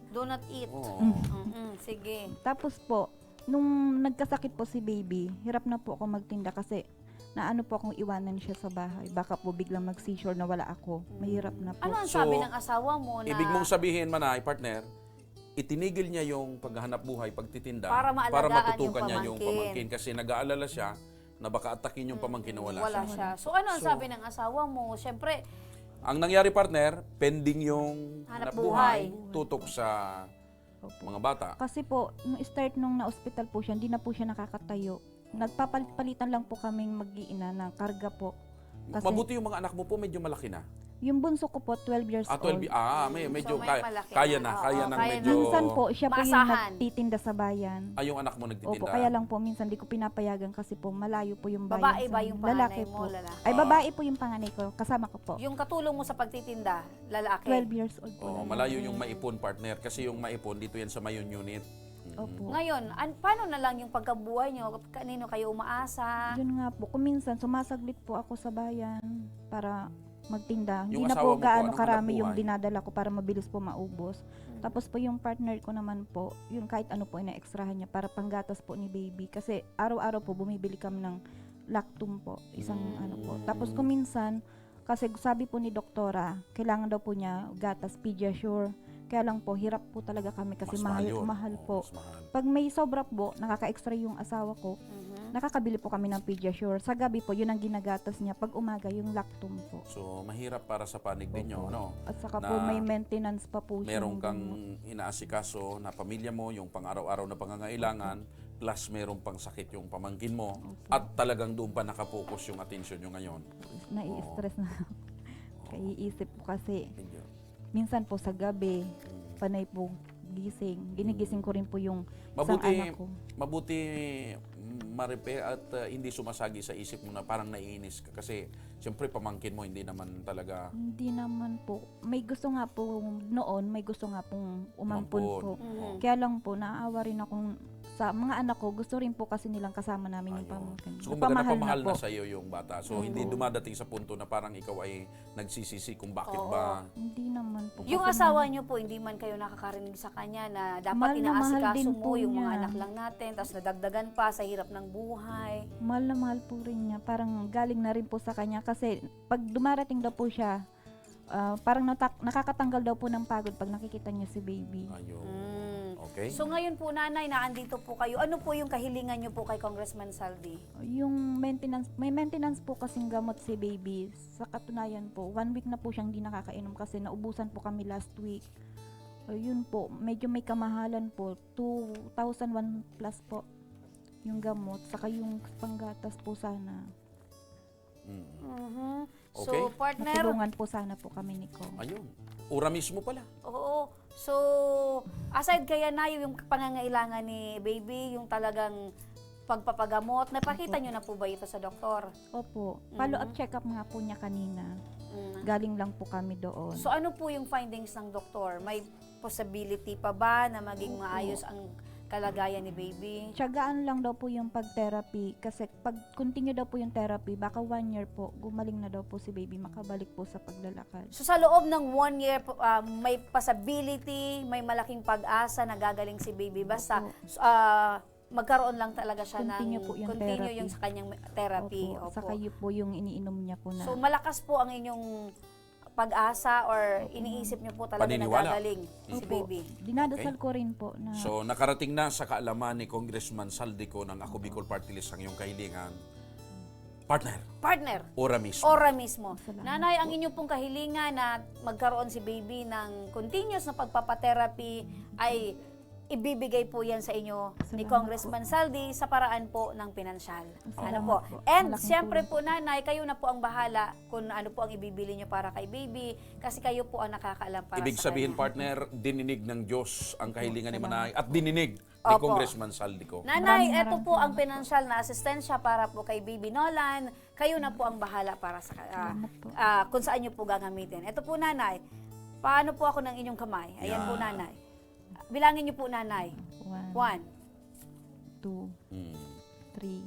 Do not eat. Oo. Mm-mm, sige. Tapos po, nung nagkasakit po si baby, hirap na po ako magtinda kasi naano po akong iwanan siya sa bahay. Baka po biglang mag-seizure na wala ako. Mahirap na po. Ano ang So, sabi ng asawa mo na... Ibig mong sabihin, Manay, partner, itinigil niya yung paghahanap buhay, pagtitinda, Para maalagaan matutukan yung niya yung pamangkin. Pamangkin kasi nag-aalala siya na baka atakin yung pamangkin na wala, Wala siya. So, ano ang So, sabi ng asawa mo? Siyempre, Ang nangyari, partner, pending yung Hanap hanap buhay, buhay. tutok sa Opo. mga bata. Kasi po, nung start nung na-hospital po siya, hindi na po siya nakakatayo. Nagpapalit-palitan lang po kaming mag-iina ng karga po. Kasi Mabuti yung mga anak mo po, medyo malaki na. Yung bunso ko po, twelve years Ah, twelve, old. ah, may, medyo may kaya, malaki kaya na. na, Oo, kaya nang kaya medyo... na. Minsan po, siya po yung Maasahan. nagtitinda sa bayan. Ah, yung anak mo nagtitinda? Opo, kaya lang po, minsan di ko pinapayagan kasi po, malayo po yung bayan. Babae sa ba yung lalaki panganay mo, po. lalaki? Ay, Ah. babae po yung panganay ko. Kasama ko po. Yung katulong mo sa pagtitinda, lalaki? Twelve years old po. Oh, lalaki. Malayo yung Maipon, partner, kasi yung Maipon dito yan sa Mayon Unit. Mm. Opo. Ngayon, an, paano na lang yung pagkabuhay nyo? Kanino kayo umaasa? Yun nga po. Kung minsan, sumasaglit po ako sa bayan para magtinda. Hindi Yung na asawa po mo po, gaano anong karami hanap yung buhay? dinadala ko para mabilis po maubos. Mm. Tapos po yung partner ko naman po, yun kahit ano po ina-extrahan niya para panggatas po ni baby. Kasi araw-araw po bumibili kami ng Lactum po, isang Mm. ano po. Tapos kung minsan, kasi sabi po ni doktora, kailangan daw po niya gatas Pediasure. Kaya lang po, hirap po talaga kami kasi Mas mahal, mahal yun. mahal Oo, po. mas mahal. Pag may sobra po, nakaka-extra yung asawa ko, Mhm. nakakabili po kami ng Pediasure. Sa gabi po, yun ang ginagatas niya. Pag umaga, yung Lactum po. So, mahirap para sa panig ninyo, Opo. no? At saka Na po, may maintenance pa po siya Meron ng kang gamot. inaasikaso na pamilya mo, yung pang-araw-araw na pangangailangan, plus meron pang sakit yung pamangkin mo, Opo. at talagang doon pa nakapokus yung atensyon nyo ngayon. Nai-stress na. Kaiisip po kasi, Medyo. minsan po sa gabi, Mm. panay po gising. Ginigising ko rin po yung isang Mabuti, anak ko. mabuti mm, ma-repair at uh, hindi sumasagi sa isip mo na parang naiinis ka kasi siyempre pamangkin mo hindi naman talaga Hindi naman po. May gusto nga po noon, may gusto nga pong umampon Umampon. po. Mhm. Kaya lang po, naaawa rin akong sa mga anak ko, gusto rin po kasi nilang kasama namin yung Ayun. pamangkin. So, kumbaga, Napamahal na napamahal po. na sa'yo yung bata. So, hindi dumadating sa punto na parang ikaw ay nagsisisi kung bakit Oo. ba. Hindi naman po. Yung Kasi asawa nung- nyo po, hindi man kayo nakakarinig sa kanya na dapat Mahal na mahal inaasikaso din mo po yung mga niya. anak lang natin, tapos nadagdagan pa sa hirap ng buhay. Mahal na mahal po rin niya. Parang galing na rin po sa kanya kasi pag dumarating daw po siya, ah, parang natak- nakakatanggal daw po ng pagod pag nakikita niya si baby. Ayun. Mm. Okay? So ngayon po, Nanay, naandito po kayo. Ano po yung kahilingan nyo po kay Congressman Saldi? Yung maintenance, may maintenance po kasing gamot si baby. Sa katunayan po, one week na po siyang di nakakainom kasi naubusan po kami last week. Ayun po, medyo may kamahalan po. Two thousand one plus po yung gamot. Saka yung panggatas po sana. Mm. Mhm. Okay. So, partner, matulungan po sana po kami ni Kong. Ayun. Ora mismo pala. Oo. So, aside kaya na yung pangangailangan ni baby, yung talagang pagpapagamot, napakita Opo. nyo na po ba ito sa doktor? Opo. Follow-up Mm. check-up nga po niya kanina. Mm. Galing lang po kami doon. So, ano po yung findings ng doktor? May possibility pa ba na maging Opo. maayos ang kalagayan ni baby? Tiyagaan lang daw po yung pag-therapy kasi pag continue daw po yung therapy, baka one year po, gumaling na daw po si baby, makabalik po sa paglalakad. So, sa loob ng one year po, ah, may possibility, may malaking pag-asa na gagaling si baby. Basta, Opo. ah, magkaroon lang talaga siya Continue ng po yung continue therapy. yung sa kanyang therapy. Opo. Opo. Saka yun po yung iniinom niya po na So, malakas po ang inyong pag-asa or Opo. iniisip niyo po talaga Paniniwala. na gagaling si Opo. baby? Dinadasal Okay. ko rin po na So, nakarating na sa kaalaman ni Congressman Saldico ng Ako Bicol Party List ang iyong kahilingan. Partner, Partner, ora mismo. ora mismo. Salamat Nanay, ang po. inyo pong kahilingan na magkaroon si baby ng continuous na pagpapatherapy ay ibibigay po yan sa inyo ni Salamat Congressman po. Saldi sa paraan po ng pinansyal. Salamat Ano po? po. And Malaking siyempre tulong po, po. Nanay, kayo na po ang bahala kung ano po ang ibibili nyo para kay baby kasi kayo po ang nakakaalam para Ibig sa sabihin, kanya. partner, dininig ng Diyos ang Opo, kahilingan ni salamat Manay po. at dininig ni Opo. Congressman Saldico. Nanay, Maraming, eto maraming po ang salamat po. pinansyal na asistensya para po kay Baby Nolan. Kayo na po ang bahala para sa, ah, Salamat po. ah, kung saan nyo po gagamitin. Eto po, Nanay. Paano po ako ng inyong kamay? Ayan po, Yan. Nanay. Bilangin nyo po, Nanay. One. One. Two. Hmm. Three.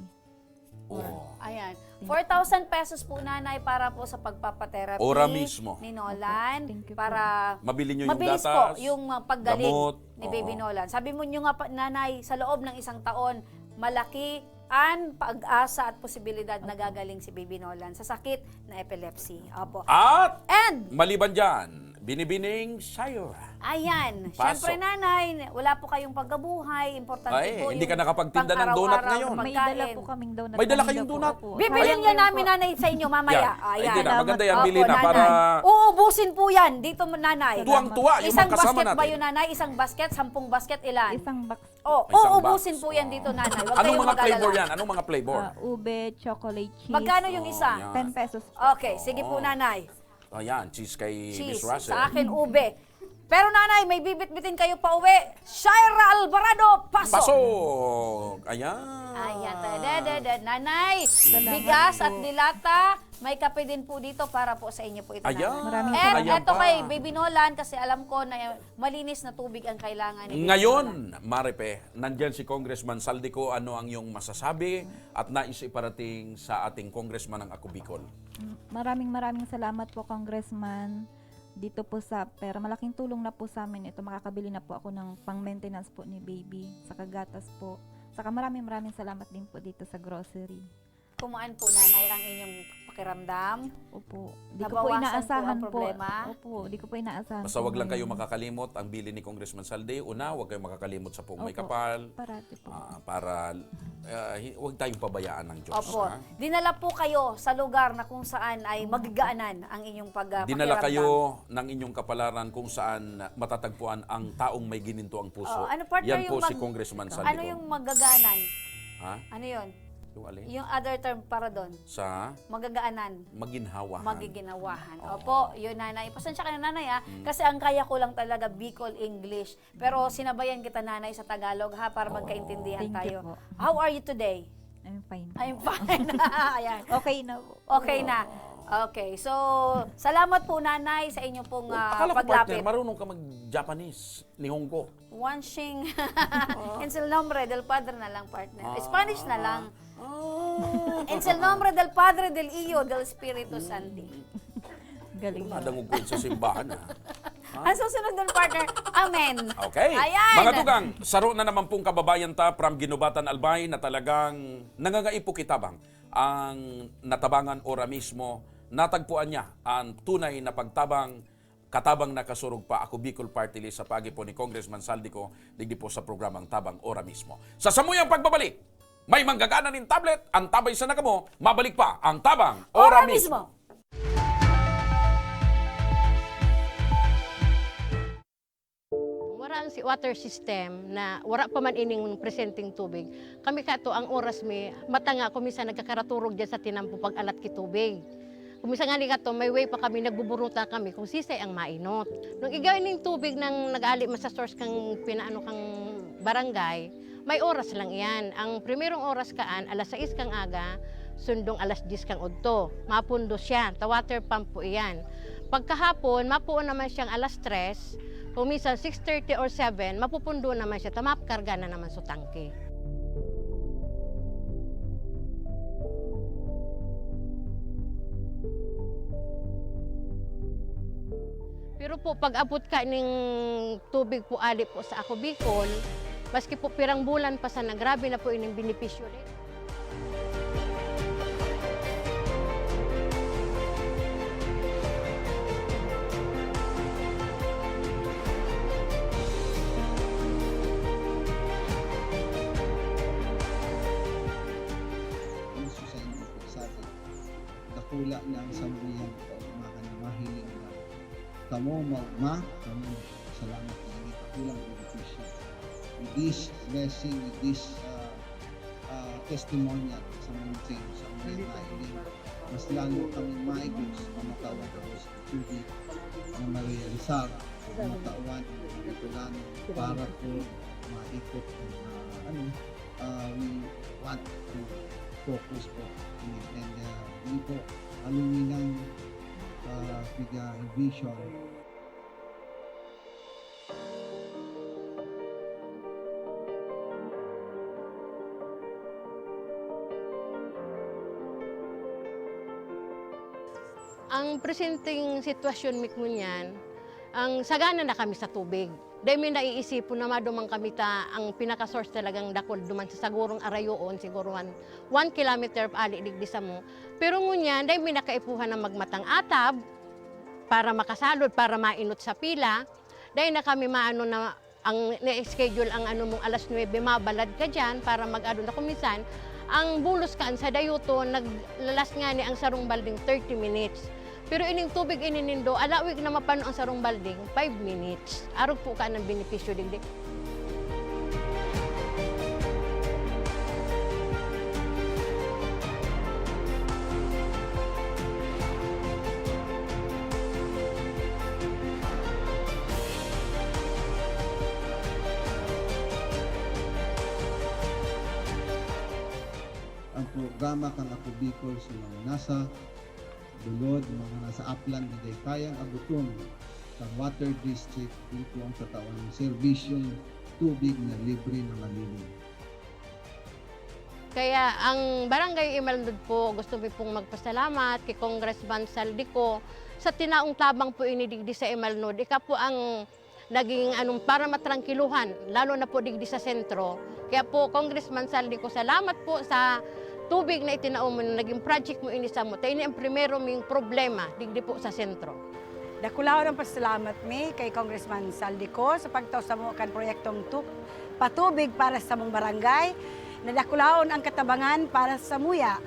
Oh. Ayan. Thank you. Four thousand pesos po, Nanay, para po sa pagpapatherapy Ora mismo. ni Nolan. Opo. Thank you po. Para Mabili nyo yung mabilis po gatas, yung, uh, paggaling gamot. ni Baby Oo. Nolan. Sabi mo nyo nga pa, Nanay, sa loob ng isang taon, malaki ang pag-asa at posibilidad na Opo. gagaling si Baby Nolan sa sakit na epilepsy. Opo. At And maliban dyan, Binibining Shire. Ayan. Paso. Siyempre, Nanay, wala po kayong pagkabuhay. Importante Ay, po hindi yung ka nakapagtinda ng donut pang-araw-araw ngayon. na May dala pagkain. po kaming donut May dala kanina kayong po. donut? Opo. Bibili Ayan. niya namin, Nanay, sa inyo mamaya. Yan. Ay, Ayan. di na. Maganda yan, Opo, Bili na, Nanay. para Uubusin po yan dito, Nanay. Tuwang-tuwa yung Isang mga kasama basket ba natin. yun, Nanay? Isang basket? Sampung basket? Ilan? Isang box. Oh, Isang uubusin box. po yan Oh. dito, Nanay. Huwag Anong kayong mga mag-alala. flavor yan? Anong mga flavor? Ah, ube, chocolate, cheese. Magkano yung Oh, isa? yan. Ten pesos po. Okay, sige po, Oh. Nanay. Ayan, cheese kay Miss Cheese. Russell. Sa akin, ube. Pero, Nanay, may bibitbitin kayo pa uwi. Shaira Alvarado, Pasok! Pasok! Ayan. Ayan, ta-, da, da, da. Nanay, Salamat bigas po. at dilata, may kape din po dito para po sa inyo po ito, Ayan. Nanay. Maraming And salamat. eto Ayan pa. kay Baby Nolan, kasi alam ko na malinis na tubig ang kailangan ni Baby Ngayon, Nolan. Maripe, nandyan si Congressman Saldico. Ano ang iyong masasabi at nais iparating sa ating congressman ng Ako Bicol? Maraming, maraming salamat po, Congressman. Dito po sa pera, malaking tulong na po sa amin ito. Makakabili na po ako ng pang-maintenance po ni baby, saka gatas po. Saka maraming, maraming salamat din po dito sa grocery. Kumaan po, Nanay, ang inyong pakiramdam? Opo. Di ko po Nabawasan po inaasahan ang po. problema? Opo, di ko po inaasahan Basta po wag lang kayo ngayon. makakalimot ang bilin ni Congressman Saldi. Una, wag kayong makakalimot sa Poong May Opo. Kapal. Parati po. Ah, para, ah, hi-, wag tayong pabayaan ng Diyos, Opo. ha? Dinala po kayo sa lugar na kung saan ay Opo. magagaanan ang inyong pag-, ah, Dinala pakiramdam. kayo ng inyong kapalaran kung saan matatagpuan ang taong may gininto ang puso. Oh, ano, partner, Yan yung po si mag-, Congressman Saldi ano ko. yung magagaanan? Ha? Ano yun? Yung alin? Yung other term para doon. Sa? Magagaanan. Maginhawahan. Magiginawahan. Oo. Opo, yun, Nanay. Pasensya ka na, Nanay, ah, Mm. kasi ang kaya ko lang talaga Bicol English. Pero sinabayan kita, Nanay, sa Tagalog, ha, para Oo. magkaintindihan Thank you tayo. po. How are you today? I'm fine po. I'm fine. Ayan. Okay na po. Okay na. Oo. Okay. So, salamat po, Nanay, sa inyo pong, Oh, ah, akala ko, partner, paglapit. marunong ka mag-Japanese, Nihongo. Wanshing. Oh. En el nombre del Padre na lang, partner. Ah. Spanish na lang. Ah. En el nombre del Padre, del Hijo, del Espiritu Santo. Galing Kung naman. nadangog ko yun sa simbahan, ah. Ha? Ang susunod nun, partner, amen. Okay. Ayan. Mga tugang, saro na naman pong kababayan ta from Guinobatan, Albay, na talagang nangangaipo ki tabang. Ang natabangan ora mismo, natagpuan niya ang tunay na pagtabang, katabang na kasurog pa. Ako Bicol Party List sa pagi po ni Congressman Saldi ko, digdi po sa programang Tabang Ora Mismo. Sa samuyang pagbabalik, may manggagana nin tablet, ang tabay sa nakamo, mabalik pa ang Tabang Ora Ora Mismo. mismo. Wara ang si water system na wara pa man ining presenteng tubig. Kami kato ang oras mi, matanga ko minsan nagkakaraturog dyan sa tinampo pag-alat ki tubig. Kung minsan nga ni kato, may way pa kami, nagbuburuta kami kung sisay ang mainot. Nung igay ning tubig nang nag-ali man sa source kang pinaano kang barangay, may oras lang iyan. Ang primerong oras kaan, alas sais kang aga, sundong alas diyes kang udto. Mapundo siya, ta water pump po iyan. Pagkahapon, mapuon naman siyang alas tres, kung minsan six thirty or seven, mapupundo naman siya, ta makarga na naman sa tangke. Pero po, pag-abot ka ning tubig po ali po sa Ako Bicol, maski po pirang bulan pa sana, grabe na po ining benepisyo rin. Puso sa inyo po sa atin. Dakula na ang samuyang kaugmahan na mahiling na kamo maugma, kamo salamat na ini dakulang benepisyo. With this blessing, with this, ah, ah, testimonial sa mountain, sa mga nailing, mas lalo kami maigos, mamatawan ako sa tubig na marealisar, mamatawan ang mga Bicolano para po maikot ang, ah, ano, ah, we want to focus po. And, ah, yun po, aluminang, ah, piga vision. Ang presenteng sitwasyon mi ngunyan, ang sagana na kami sa tubig. Dai mi naiisipon na maduman kami ta ang pinaka-source talagang dakul duman sa sagurong arayoon, siguro one, one kilometer ali digdi samo. Pero ngunyan, dai mi nakaipuhan na magmatang atab para makasalod, para mainot sa pila. Dai na kami maano na ang na-schedule ang ano mong alas nuebe, mabalad ka diyan para mag-ano na. Kung minsan, ang bulos kaan sa dayuton, naglalas ngani ang sarong balding thirty minutes. Pero ining tubig ini nindo, alawig na mapano ang sarong balding, five minutes. Arog po ka ng benepisyo digdi. Ang programa kan Ako Bicol sa mga nasa bulod, mga nasa aplan na dai kayang agoton kan water district, dito ang tatawan ng serbisyong tubig na libre na malinis. Kaya ang Barangay Imalnod po, gusto mi pong magpasalamat kay Congressman Zaldy Co sa tinaong tabang po ini digdi sa Imalnod. Ika po ang naging anong para matrangkiluhan, lalo na po digdi sa sentro. Kaya po, Congressman Zaldy Co, salamat po sa tubig na itinao mo, na naging project mo ini samo. Ta ini ang primero ming problema digdi po sa sentro. Dakulahon ang pasalamat mi kay Congressman Zaldy Co sa pagtao samo kan proyektong tu-, patubig para sa samong barangay. Nadakulahon ang katabangan para sa samuya.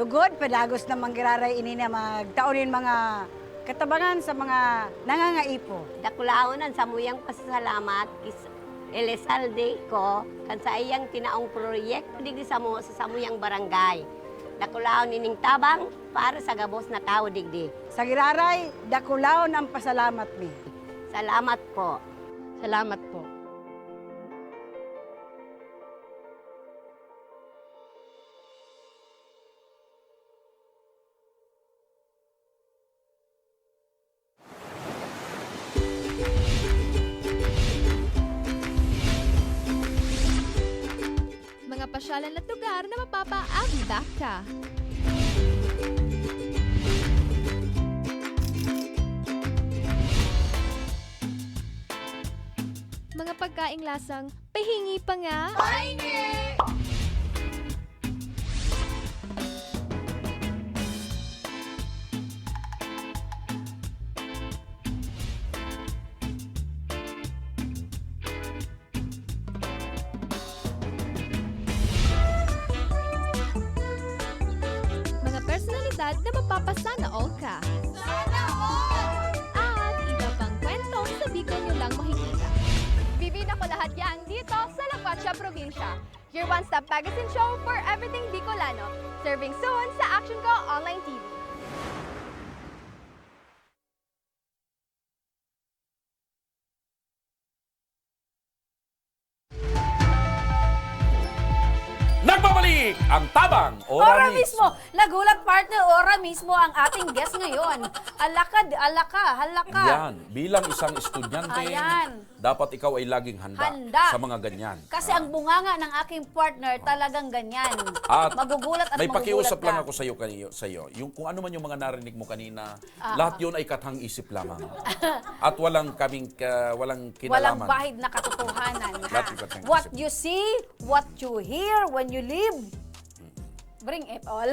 Lugod, padagos na manggiraray ini na magtao nin mga katabangan sa mga nangangaipo. Dakulahon ang samuyang pasasalamat kis Elizalde Co kan saiyang tinaong proyekto digdi samo sa samuyang barangay. Dakulahon ining tabang para sa gabos na tawo digdi. Sa giraray, dakulahon ang pasalamat mi. Salamat po. Salamat po. Mga pasyalan at lugar na mapapaagi ka. Mga pagkaing lasang pahingi pa nga. Pahingi! Mga personalidad na mapapasana all ka. Sana all! At iba pang kwentong sa Bicol nyo lang makikita. Bibida ko lahat yan dito sa La Cuacha Provincia. Your one-stop magazine show for everything Bicolano. Serving soon sa Action Ko Online T V. Ang tabang, ora, ora mismo. Mismo. Nagulat, partner, ora mismo ang ating guest ngayon. Alakad, alaka, halaka. Yan. Bilang isang estudyante, ayan, dapat ikaw ay laging handa, handa sa mga ganyan. Kasi ah, ang bunganga ng aking partner talagang ganyan. At magugulat at may magugulat pakiusap ka. Lang ako sa iyo, sa iyo. Yung kung ano man yung mga narinig mo kanina, ah, lahat yun ay kathang isip lamang. At walang kaming, ka, walang kinalaman. Walang bahid na katotohanan. Ha? What you see, what you hear, when you live, bring it all.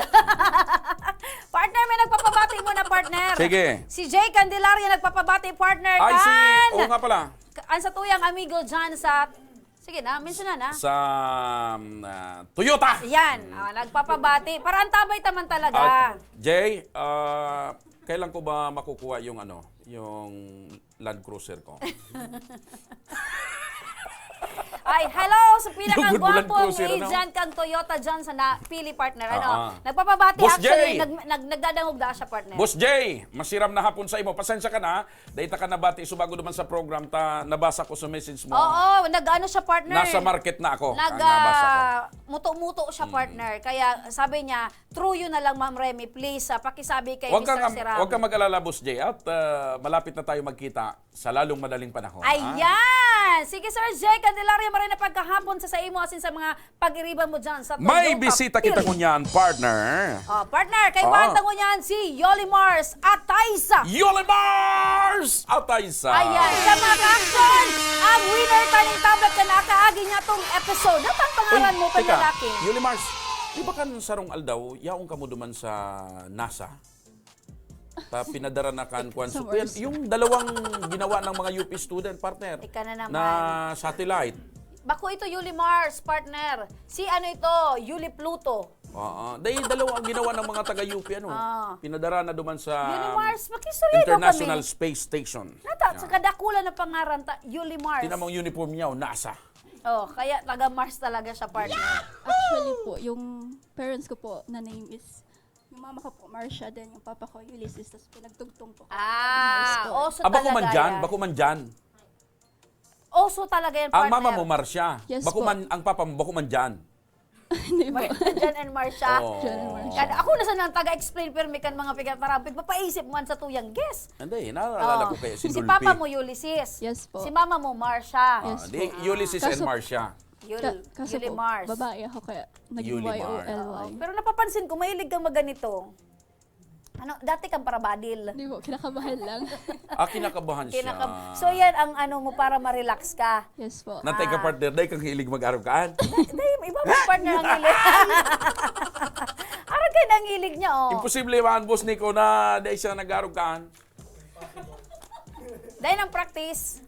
Partner, may nagpapabati muna, partner. Sige. Si Jay Candelaria nagpapabati, partner. Ay, si, kan, oo nga pala. Ang sa tuyang amigo dyan sa, sige na, mention na na. Sa um, ah, Toyota. Yan, ah, nagpapabati. Para ang tabay taman talaga. Ah, Jay, ah, kailan ko ba makukuha yung ano, yung Land Cruiser ko? Ay, hello sa pinakagwapong agent kang Toyota dyan sa na, Pili, partner. Ano? Ah, ah. Nagpapabati. Boss actually, Jay! Nag, nag, nagdadangog na siya, partner. Boss Jay, masiram na hapon sa imo. Pasensya ka na. Dahil ta ka nabati, subago naman sa program, ta nabasa ko sa message mo. Oo, nag-ano siya, partner. Nasa market na ako. Nag, ang nabasa ko. Ah, muto-muto siya, partner. Kaya sabi niya, through you na lang, Ma'am Remy, please, ah, pakisabi kay Wag kang, Mister Serrano. Wag kang mag-alala, Boss Jay. At ah, malapit na tayo magkita sa lalong madaling panahon. Ha? Ayan! Sige, Sir Jay Candelaria, maray na pagkahapon sa, sa imo asin sa mga pag-iriban mo dyan sa Toyota. May bisita kita ngunyan, partner. Oh, partner, kay Oo. Banta ngunyan si Yoli Mars Ataysa. Yoli Mars Ataysa! Ayan, sa mga ka-action, ang winner taning tablet na nakaagi niya tong episode. Ano ang pangalan Uy, mo, teka, panlalaki? Yoli Mars, di ba kan sarong aldaw, yaon ka mo duman sa NASA? Ta pinadara na kan kwan. Sa So, yan, Mars. Yung dalawang ginawa ng mga U P student, partner, Ika na naman. Na satellite. Bako ito, Yuli Mars, partner. Si ano ito, Yuli Pluto. Oo. Dahil dalawa ang ginawa ng mga taga-U P, ano? Ah. Pinadara na duman sa Yuli Mars, makistorya daw International kami. Space Station. Nata, sa Yan. kadakula na pangaran ta, Yuli Mars. Tinamang uniform niya, o, NASA. Oh, kaya taga Mars talaga siya, partner. Actually po, yung parents ko po na name is, yung mama ko po Marcia, then yung papa ko Ulysses, tapos pinagtugtong po. Ah, Mars po. Oso Ah, bako man talaga dyan, yan. Bako man dyan. Oso talaga yan, partner. Ang mama mo, Marcia. Yes Bako po. Man, ang papa mo, bako man dyan. Hindi po. Mar- Jan and Marcia. Oo. Jan and Marcia. Kan, ako na sa nang taga-explain, pero may kan mga pigatarampit, mapaisip mo an sa tuyang guest. Hindi, naalala Oh. ko kaya si Si Dolphy. Papa mo, Ulysses. Yes po. Si Mama mo, Marcia. Ah, Yes di, po. Ulysses and Kaso- Marcia. Yul, Ka- kaso Yuli po, Mars. Babae ako kaya naging Yuli Y O L Y. Mars. Oo, pero napapansin ko, mahilig kang maganito. Ano, dati kang parabadil. Hindi po, kinakabahan lang. Ah, kinakabahan siya. Kinakab- so yan ang ano mo para ma-relax ka. Yes po. Natay ka partner, dahil kang hilig mag-arog kaan. Dahil iba mo partner ang hilig. Arog kayo na ang hilig niya, oh. Imposible man, boss Nico, na dahil siya nag-arog kaan. Dahil ang practice.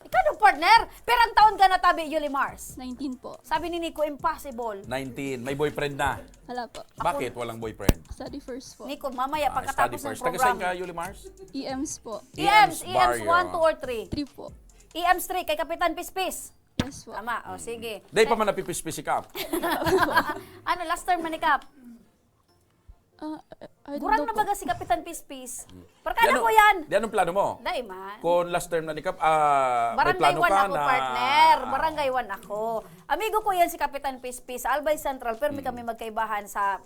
Ikaw daw, partner, pirang taon ka na tabi, Yuli Mars? Nineteen po. Sabi ni Nico, impossible. Nineteen. May boyfriend na. Wala po. Bakit walang boyfriend? Study first po. Nico, mamaya Ah, pagkatapos study ng first. Taga saan program. Ka, Yuli Mars? E Ms po. E Ms, E Ms, Barrio. One, two, or three? Three po. E Ms three, kay Kapitan Pispis. Yes po. Tama, o sige. Day pa man napipispis ikaw. Ano, last term man ni Kap? Ah, I don't Gurang know na po. baga si Kapitan Pispis. Di Barkada ano, ko yan. Di anong plano mo? Dai man. Kung last term na ni Kap, ah, may Barangay plano one ka ako, na... partner. Barangay one ako. Amigo ko yan si Kapitan Pispis sa Albay Central, pero may kami magkaibahan sa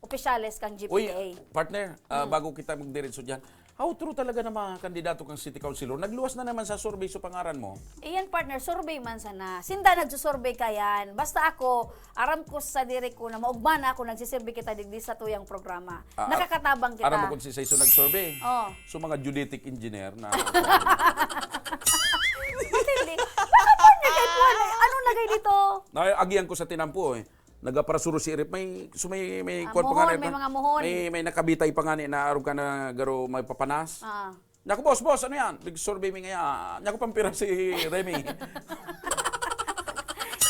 opisyales kang G P A. Uy, partner, ah, bago kita magdiretso dyan, how true talaga na mga kandidato kang city councilor? Nagluwas na naman sa survey sa pangaran mo. Iyan, partner, survey man sana. Sinda nagsusurvey ka yan. Basta ako, aram ko sa diri ko na maugma na ako, nagsisirbi kita digdi sa tuyang programa. Ah, Nakakatabang kita. Aram mo kung si Saiso nag-survey? Oh. So, mga geodetic engineer na... Matindi. Bakit po niya kay Puan? Ano lagay dito? Naagihan ko sa tinampo eh. Nagaparasuro si Irip. May, so may, may Ah, kuwan pa nga muhon, na may mga muhon. May, may nakabitay pa nga ni na arog ka na garo may papanas. Ah. Naku, boss, boss, ano yan? Big survey mi ngayon. Naku, pampira si Remy.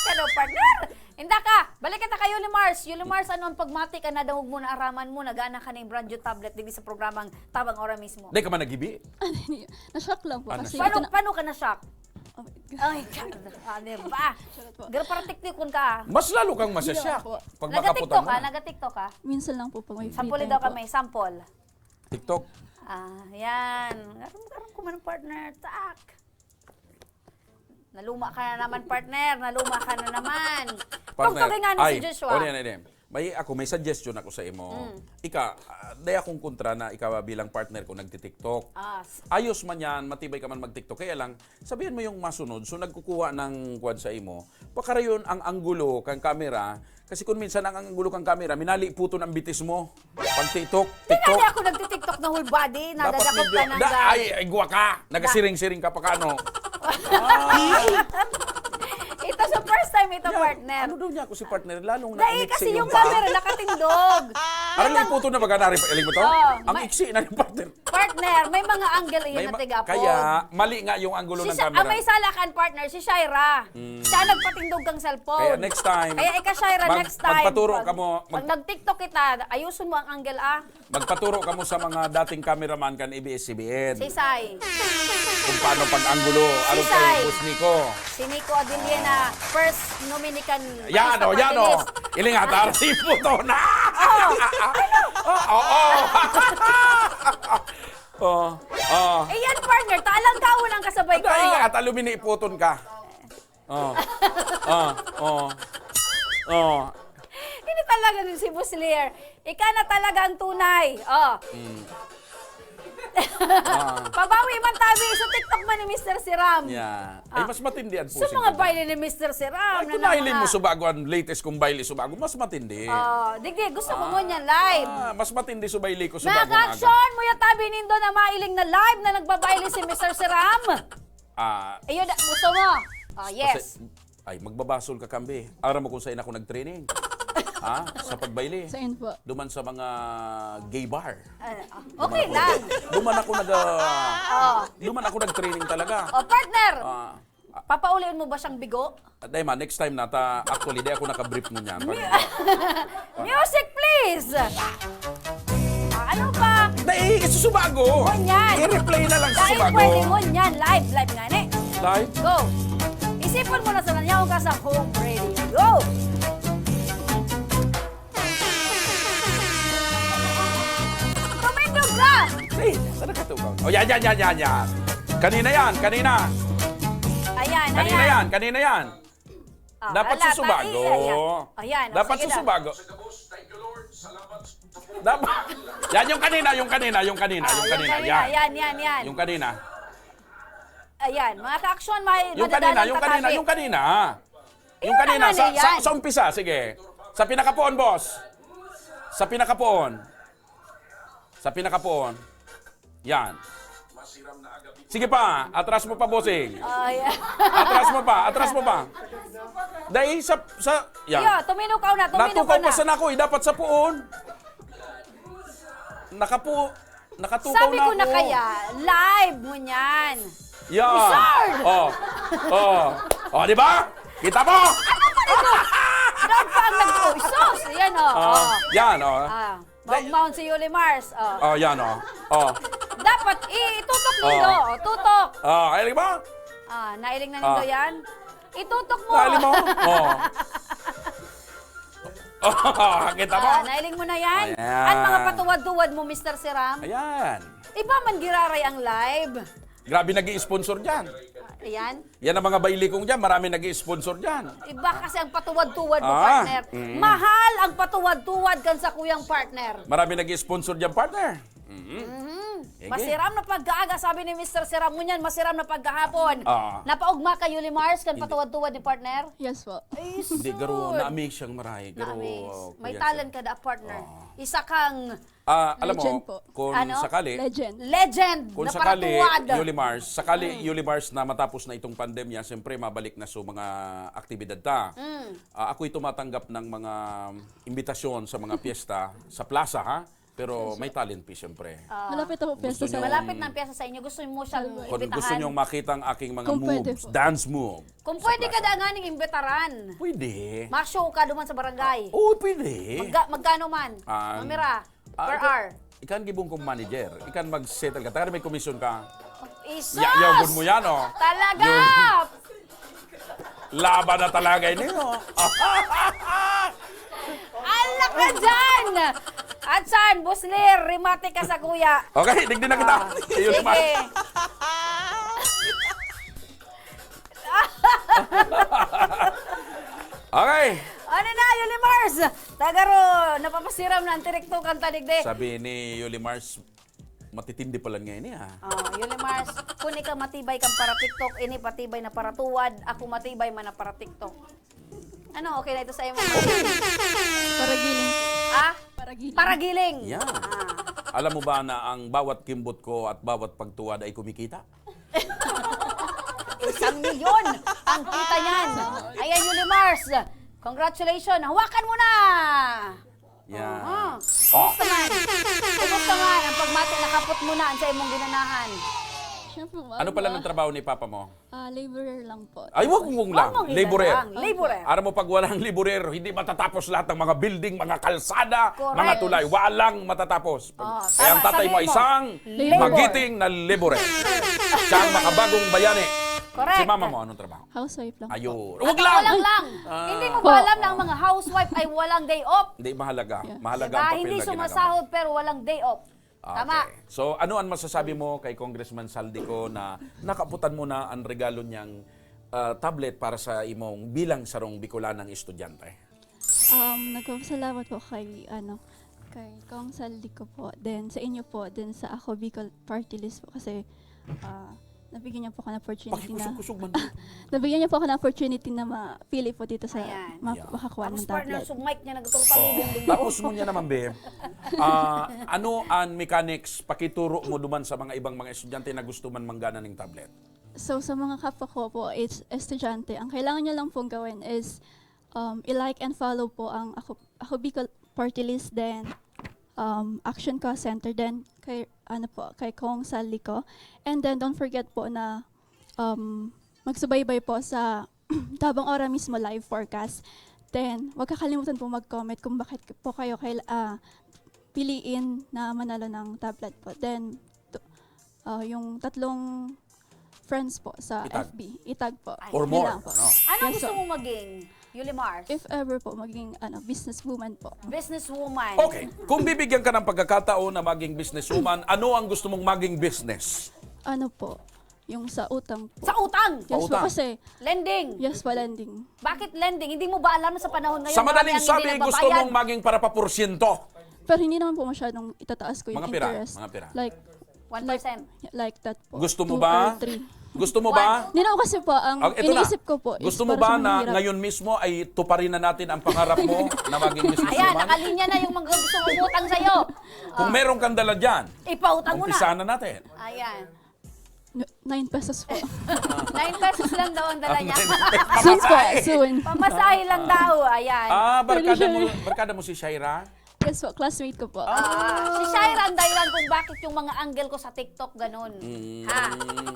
Hello, partner! Inda ka! Balik kita kay Yuli Mars. Yuli Mars, ano ang pagmati ka, nadangog mo, naaraman mo, nagana ka na yung brand new tablet digdi sa programang Tabang Ora mismo? Di ka man nagibi? Ano yun? Na-shock lang po. Ah, kasi na-shock. Paano, ito na- paano ka na-shock? Oh my God. Ay, God. Ah, di ba? Charot po. Pero parang tiktikon ka. Mas lalo kang masasya. Hindi po. Pag Naga-TikTok makaputan mo ka? na. Naga-TikTok ka? Minsan lang po pag may free Sample time daw po. kami, sample. TikTok. Ah, yan. Aram, aram ko man, partner. Tak. Naluma ka na naman, partner. Naluma ka na naman. Partner, Pagtugay nga ni ay, si Joshua. Ano yan, ano yan? May, ako, may suggestion ako sa imo. Mm. Ika, ah, dai akong kontra na ikaw bilang partner ko nagti-TikTok. Ah, s- Ayos man yan, matibay ka man mag-TikTok. Kaya lang, sabihan mo yung masunod. So, nagkukuha ng kwan sa imo. Pakarayon ang anggulo kang kamera. Kasi kung minsan ang anggulo kang kamera, minali puton ang bitis mo. Pag TikTok, Di nga TikTok. di ako nagti-TikTok na whole body. Dapat Nadadakop medyo, ka ng da, ga- ay, ay, guwa ka. Nagasiring-siring ka pa ka, no? Ah. Ito sa first time ito, Yan. partner. Ano daw niya ako si partner? Lalong Dahil nainit kasi yung yung pa. camera nakatindog. Parang Ang iputo na baga na rin, iling mo to? Oh, Ang may iksi na yung partner. Partner, may mga angle iyan May na ma-, tiga po. kaya mali nga yung anggulo Si ng Sha-, camera. ah, may sala kan partner, si Shaira. Mm. Siya nagpatindog kang cellphone. Kaya next time, Kaya ika, Shaira, mag-, next time. magpaturo Pag, ka mo, pag mag- nag-TikTok kita, ayusun mo ang angle, ah. Magpaturo kamo sa mga dating cameraman kan A B S C B N. Sisay. Kung paano pag-anggulo. Ano Sisay. kay Boss Nico? Si Nico Adelina, Ah. first nominee kan Yan, Artista oh, yan, Party oh. List. Iling ata, iputo na. Oh. Oh, oh, oh. Oh, oh. Eh, yan, partner. Talang kaon ang kasabay ko. Dahil nga, ata luminiputon ka. Oh. Oh, oh. Oh. Ini talaga si Boss Lir. Ika na talaga ang tunay. Oh. Mm. Ah. Pabawi man tabi sa TikTok man ni Mister Siram. Yeah. Ay, Ah. mas matindi ang Sa pushing mga ko dyan. baile ni Mister Siram Ay, na kung nahiling mo mga subago ang latest kong baile subago, mas matindi. Oh, digdi, gusto ko Ah. ngunyan live. Ah, mas matindi sa baile ko Mga subago ang aga. kaaksyon, muya tabi nindo na mailing na live na nagbabaile si Mister Siram. Ah. Iyo, da-, gusto mo? Oh, yes. Kasi, ay, magbabasol ka, Kambi. Aram mo kung saan ako nag-training? Ha? Sa pagbaile. Saan po? Duman sa mga gay bar. Ah, Duman okay ako lang. nag-, duman ako nag, ah, Oh. duman ako nag-training talaga. Oh, partner! Ah. Papaulion mo ba siyang bigo? Ah, dai man, next time na ta, actually, di ako nakabrief mo niyan. Pag Music, please! Ah, ano pa? Dai, isusubago. Ngunyan. I-replay na lang Dahil susubago. pwede ngunyan. Live, live nga ni. Live? Go. Isipon mo na sa nanyaw ka sa Home Radio. Tumindog ka! Hey, saan nakatukaw? Oh, yan, yan, yan, yan, yan. Kanina yan, kanina. Ayan, Kanina ayan. yan, kanina yan. Ah, Dapat ala, susubago. pa-, iya, iya. Ayan, oh, Dapat sige na. susubago. Dapat, yan yung kanina, yung kanina, yung kanina, Ah, yung yung kanina, kanina, yan. yan, yan, yan. Yung kanina. Ayan, mga kaaksyon, may Yung kanina, madadalang yung kanina, tatabi. yung kanina. Yung Yung kanina, ano sa, na sa, yan? sa umpisa, sige. Sa pinakapoon, boss. Sa pinakapoon. Sa pinakapoon. Yan. Sige pa, atras mo pa, bossing. Ay. Atras mo pa, atras mo pa. Dahil sa, sa, yan. Iyo, tuminukaw na, tuminukaw Natukaw na. pa sana ako eh, dapat sa puon. Nakapu-, nakatukaw Sabi na ko na ako. kaya, live mo niyan. Yan. Wizard! Oh. Oh. Oh, di ba? Kita mo? Ano pa rin to? Doon pa ang nag-, oh, sus! Yan, oh. Oh, Oh. yan, oh. Ah, Dai- maugmaon si Yuli Mars. Oh. Oh, yan, oh. Oh. Dapat i-, itutok Oh. nindo. Oh, tutok. Oh, ay, di ba? Ah, nailing na nindo Oh. yan? Itutok mo. Nailing mo? Oh. Oh, kita mo? Ah, nailing mo na yan? Ayan. Ang mga patuwad-tuwad mo, Mister Siram. Ayan. Iba man giraray ang live. Grabe nag-i-sponsor dyan. Ah, ayan. Yan ang mga bailikong dyan, marami nag-i-sponsor dyan. Iba kasi ang patuwad-tuwad mo, Ah, partner. mm. Mahal ang patuwad-tuwad kan sakuyang partner. Marami nag-i-sponsor dyan, partner. Mhm. Mhm. Sige. Masiram na pagkaaga, sabi ni Mister Siram ngunyan, masiram na pagkahapon. Ah. Napaugma kayo ni Mars kan Hindi. patuwad-tuwad ni partner? Yes po. Ay, Hindi, garo, sus. na-amaze siyang maray. Garo, Na-amaze. May Kuya talent Sir. ka da, partner. Ah. Isa kang Ah, alam mo, Legend po. kung Ano? sakali, Legend. Legend kung na sakali, paratuwad. Yuli Mars, sakali, Mm. Yuli Mars, na matapos na itong pandemya, siyempre, mabalik na sa mga aktibidad ta. Mm. Ah, ako'y tumatanggap ng mga imbitasyon sa mga piyesta, sa plaza, ha? Pero may talent fee, siyempre. Ah. Malapit na po Gusto piyesta sa niyo Malapit na ang piyesta sa inyo. Gusto mo siyang Kung imbitahan? gusto niyong makita ang aking mga Kung pwede moves, po. dance move, Kung sa pwede ka plaza. da nga ning imbitaran. Pwede. Ma-show ka duman sa barangay. Ah, oo, pwede. Magka-, magkano man? Ah, Mamira, ah, per ika-, hour. ikaw ang gibong kong manager. Ikaw ang mag-settle ka. Taga may commission ka. Isus! Ya-, yagon mo yan, oh. Talaga! Yun. Laban na talaga ini, oh. Ala ka dyan! At saan, Boss Lir, remate ka sa kuya. Okay, digdi na kita. Ah, Ayun, sige. Mar. Okay. Ano na, Yuli Mars? Tagaro, napapasiram na ang tiriktokan ta digdi. Sabi ni Yuli Mars, matitindi pa lang ngayon eh, ah. Oh, Yuli Mars, kung ikaw matibay kang para TikTok, ini patibay na para tuwad, ako matibay man na para TikTok. Ano, okay na ito sa imo? Paragiling. Ah? Paragiling. Paragiling. Yan. Ah. Alam mo ba na ang bawat kimbot ko at bawat pagtuwad ay kumikita? Isang milyon ang kita niyan. Ayan, Yuli Mars. Congratulations. Hawakan mo na. Yan. Aha. Oh. Kumusta man? Kumusta man ang pagmati na kapot mo na sa imong ginanahan? Siyempre, Ano pala ang trabaho ni papa mo? Ah, laborer lang po. Ay, wag mong lang. Wag mong Laborer. Laborer. Aram mo, pag walang laborer, hindi matatapos lahat ng mga building, mga kalsada, Correct. mga tulay. Walang matatapos. Oh, Kaya ang tama, tatay sabi mo ay mo. isang Laborer. magiting na laborer. Siya ang makabagong bayani. Correct. Si mama mo, anong trabaho? Housewife lang po. Ayun. Wag At lang! walang lang. Ah. Hindi mo ba alam na ang mga housewife ay walang day off? Hindi, mahalaga. Yeah. Mahalaga Diba? ang papel Hindi na ginagawa. sumasahod pero walang day off. Tama. Okay. So, ano ang masasabi mo kay Congressman Zaldy Co na nakaputan mo na ang regalo niyang, ah, tablet para sa imong bilang sarong Bicolanang estudyante? Um, nagpapasalamat po kay, ano, kay Cong Zaldy Co po. Then, sa inyo po, then sa Ako Bicol Party List po kasi, ah, nabigyan niyo po ako ng opportunity na Pakikusog-kusog man. nabigyan niyo po ako ng opportunity na mapili po dito sa Ayan. ma- Yeah. makakuha Tapos ng partner, tablet. sugmay niya, nagturpalibong Oh. din. Tapos mo niya naman, Be. Ah, ano ang mechanics? Pakituro mo duman sa mga ibang mga estudyante na gusto man manggana ng tablet. So, sa mga kapwa ko po, it's estudyante, ang kailangan niyo lang pong gawin is, um, i-like and follow po ang Ako, Ako Bicol Party List, then, um, Action Call Center, then kay, ano po, kay Cong Zaldy Co. And then, don't forget po na, um, magsubaybay po sa Tabang Ora mismo live forecast. Then, wag kakalimutan po mag-comment kung bakit po kayo kail-, ah, piliin na manalo ng tablet po. Then, to, ah, yung tatlong friends po sa Itag. F B, itag po. Or Yun more, lang po. no? Anong Yes, gusto po. mong maging, Yuli Mars? If ever po, maging, ano, businesswoman po. Businesswoman. Okay, kung bibigyan ka ng pagkakataon na maging businesswoman, ano ang gusto mong maging business? Ano po? Yung sa utang po. Sa utang? Yes po, Pautang. kasi Lending? Yes po, lending. Bakit lending? Hindi mo ba alam na sa panahon ngayon Sa marami madaling ang hindi sabi, gusto nagbabayad? mong maging para pa porsyento. Pero hindi naman po masyadong itataas ko yung Mga pira, interest. mga pira. Like, One percent. like, like that po. Gusto mo Two ba? or three. Gusto mo ba? Hindi naman kasi po, ang Ang, eto na. iniisip ko po is Gusto mo para ba sa na mahihirap. ngayon mismo ay tuparin na natin ang pangarap mo na maging Ayan, businesswoman? nakalinya na yung mga gusto mong utang sa'yo. Kung Ah. meron kang dala dyan, Ipautang mo na. umpisahan na natin. Ayan. N-, nine pesos po. Nine pesos lang daw ang dala Ang niya. nine pesos. Soon po, Pamasahe. soon. Pamasahe lang daw, ayan. Ah, barkada Pwede mo, siya. barkada mo si Shaira? Yes po, classmate ko po. Ah, si Shaira ang dahilan kung bakit yung mga angle ko sa TikTok ganun. Mm. Ha?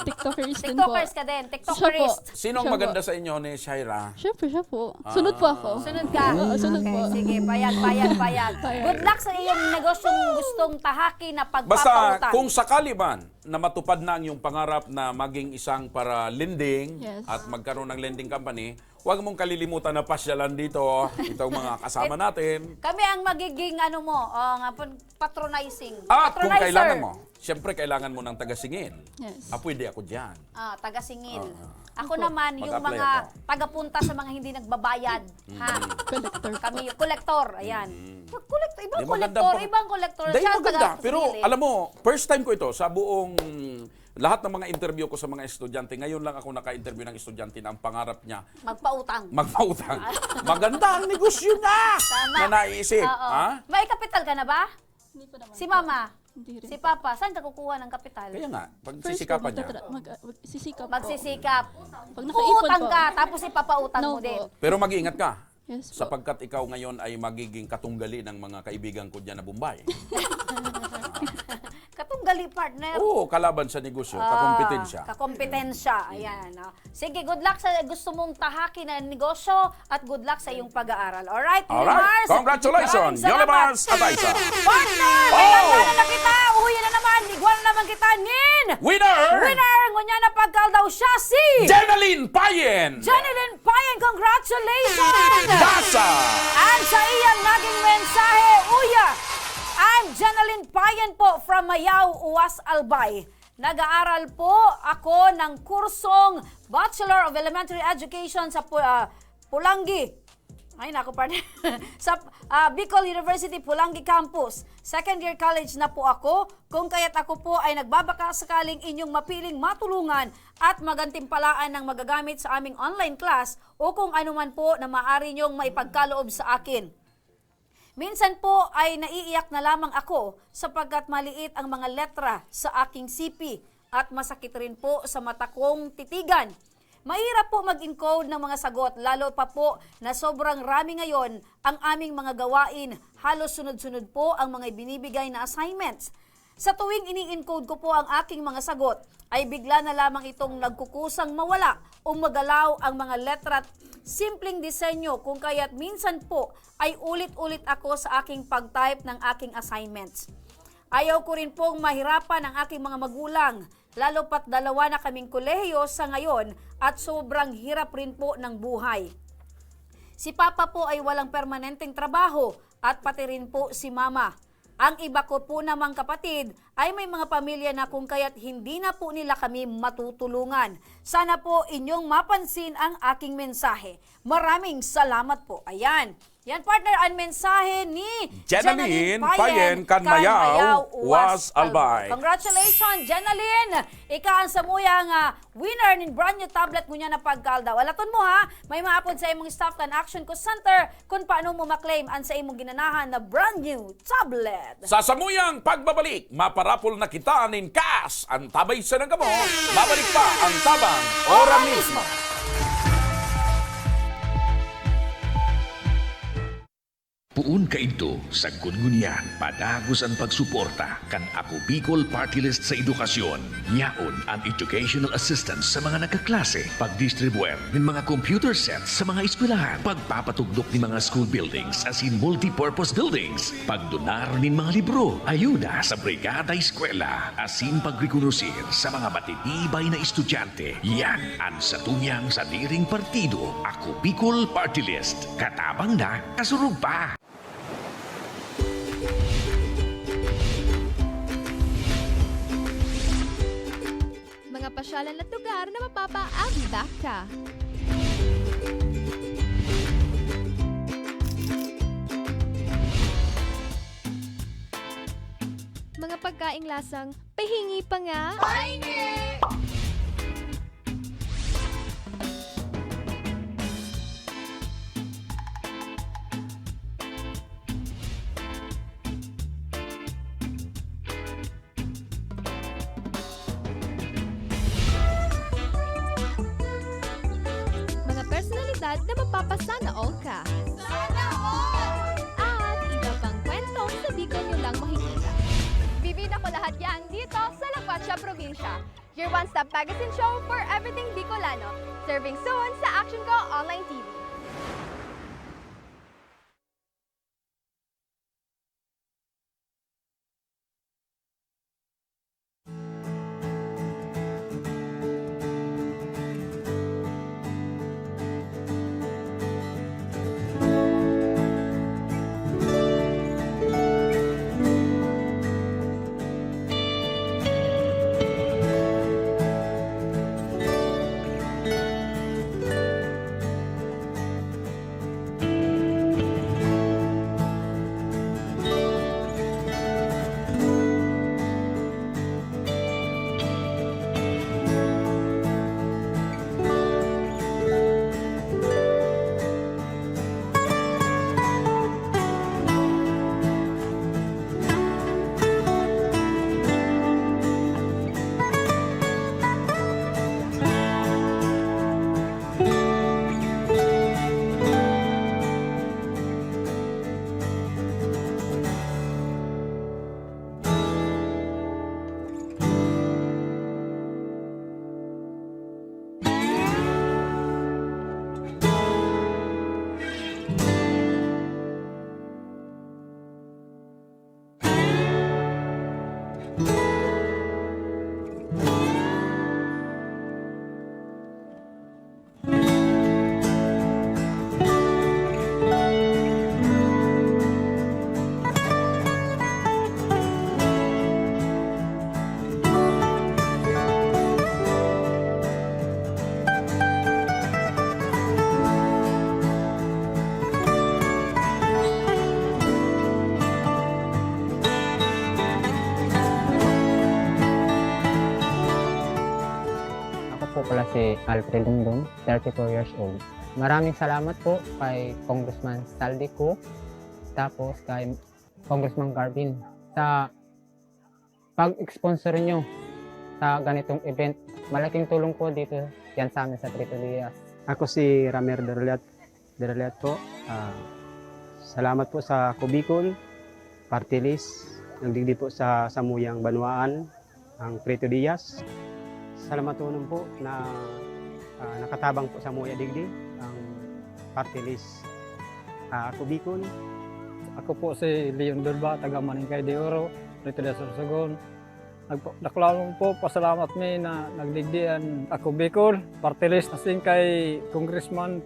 TikTokers din TikTokers po. ka din, Siya po. TikTokerist. Sino ang Siya po. maganda sa inyo ni Shaira? Siyempre, siya po. Sunod po Ah. ako. Sunod ka? Oo, sunod Okay, po. sige. Payag, payag, payag. Payag. Good luck sa iyong negosyong gustong tahaki na Basta, pagpapautang. kung sakali man na matupad na ang iyong pangarap na maging isang para lending Yes. at magkaroon ng lending company, huwag mong kalilimutan na pasyalan dito, oh, itong mga kasama It- natin. Kami ang magiging, ano mo, oh, nga pon-, patronizing. At kung Patronizer. kailangan mo, siyempre kailangan mo ng taga-singil. Yes. Ah, pwede ako dyan. Ah, taga-singil. Oo. Ako Opo. naman, yung Mag-apply mga ako. tagapunta sa mga hindi nagbabayad. Mm. Ha? Collector po. Kami, collector, ayan. Mm. Pag collector, ibang Di, maganda collector, pa. ibang collector. Di, Siya, maganda. taga-singil Pero, eh. alam mo, first time ko ito sa buong, lahat ng mga interview ko sa mga estudyante, ngayon lang ako naka-interview ng estudyante na ang pangarap niya Magpautang. magpautang. Maganda ang negosyo niya Tama. na naisip. Oo. Ha? May kapital ka na ba? Hindi pa naman Si po. mama? Hindi rin Si po. papa? Saan ka kukuha ng kapital? Kaya nga, First po, pagsisikapan niya. magtatra-, mag-, ah, magsisikap po. Magsisikap. Pag nakaipon Uutang po. ka, tapos ipapautang No mo din. po. Pero mag-iingat ka. Yes po. Sapagkat ikaw ngayon ay magiging katunggali ng mga kaibigan ko dyan na Bombay. Katunggali, partner. Oo, kalaban sa negosyo, Ah, kakompetensya. kakompetensya. Mm. Ayan, no? Sige, good luck sa gusto mong tahaki na negosyo at good luck sa iyong pag-aaral. Alright, Alright. Mars? Congratulations, Maraming salamat. Yolibars Ataisa. Partner, may Oh! lantanan na kita. Uwi na naman. Igwa na naman kita nin Winner! Winner! Ngunyan na pagkaldaw siya si Jeneline Payen! Jeneline Payen, congratulations! Dasa! And sa iyang naging mensahe, uya, I'm Jeneline Payen po from Mayao, Uwas, Albay. Nag-aaral po ako ng kursong Bachelor of Elementary Education sa Pu-, ah, Polangui. Ay, naku, partner. Sa, ah, Bicol University, Polangui Campus, second year college na po ako. Kung kaya't ako po ay nagbabaka sakaling inyong mapiling matulungan at magantimpalaan ng magagamit sa aming online class o kung ano man po na maaari niyong maipagkaloob sa akin. Minsan po ay naiiyak na lamang ako sapagkat maliit ang mga letra sa aking sipi at masakit rin po sa mata kong titigan. Mahirap po mag-encode ng mga sagot, lalo pa po na sobrang rami ngayon ang aming mga gawain. Halos sunod-sunod po ang mga ibinibigay na assignments. Sa tuwing ini-encode ko po ang aking mga sagot, ay bigla na lamang itong nagkukusang mawala o magalaw ang mga letra at simpleng disenyo, kung kaya't minsan po ay ulit-ulit ako sa aking pag-type ng aking assignments. Ayaw ko rin pong mahirapan ang aking mga magulang, lalo pa't dalawa na kaming kolehiyo sa ngayon at sobrang hirap rin po ng buhay. Si Papa po ay walang permanenteng trabaho at pati rin po si Mama. Ang iba ko po namang kapatid ay may mga pamilya na, kung kaya't hindi na po nila kami matutulungan. Sana po inyong mapansin ang aking mensahe. Maraming salamat po. Ayan. Yan, partner, ang mensahe ni Jenaline Jenaline Payen Payen kan kan Mayao, Mayao, Uas, Uas, Albay. Albay. Congratulations, Jenaline! Ika ang samuyang, ah, winner nin brand new tablet ngunyan na pagkaldaw. Alaton mo, ha, may maapod sa imong staff kan Action Call Center kung paano mo maklaim an sa imong ginanahan na brand new tablet. Sa samuyang pagbabalik, maparapol na kita nin cash. Antabay sa nang kamo, babalik pa ang Tabang Ora Mismo. Poon kaidto, sagkod ngunyan, padagos an pagsuporta kan Ako Bicol Party List sa edukasyon. Yaon an educational assistance sa mga nagkaklase, pagdistribuer nin mga computer sets sa mga eskwelahan, pagpapatugdok nin mga school buildings asin multipurpose buildings, pagdonar nin mga libro, ayuda sa Brigada Eskwela, asin pagrekonosir sa mga matitibay na estudyante. Yan an satuyang sadiring partido, Ako Bicol Party List. Katabang na, kasurog pa! Mga pasyalan at lugar na mapapaabibak ka. Mga pagkaing lasang pahingi pa nga. Pahingi! Mga personalidad na mapapasana all ka. Sana all! At iba pang kwentong sa Bicol nyo lang makikita. Bibida ko lahat yan dito sa La Cuacha Probinsya. Your one-stop magazine show for everything Bicolano. Serving soon sa Action Ko Online T V. Ako pala si Alfred Dongdong, thirty-four years old. Maraming salamat po kay Congressman Saldi Co, tapos kay Congressman Garvin sa pag-sponsor nyo sa ganitong event. Malaking tulong po dito yan sa amin sa Trito Diaz. Ako si Ramer Derliat, Derliat po. Ah, salamat po sa Kubikol, Party List, nagdigdi po sa samuyang banwaan, ang Trito Diaz. Salamaton po na, ah, nakatabang po sa muya digdi, ang Party List, ah, Kubikol. Ako po si Leon Durba, taga Maningkay de Oro, Trito de Sorsogon. Nagpa-, dakulanon po, pasalamat mi na nagdigdi an Ako Bicol, Party List, asin kay Congressman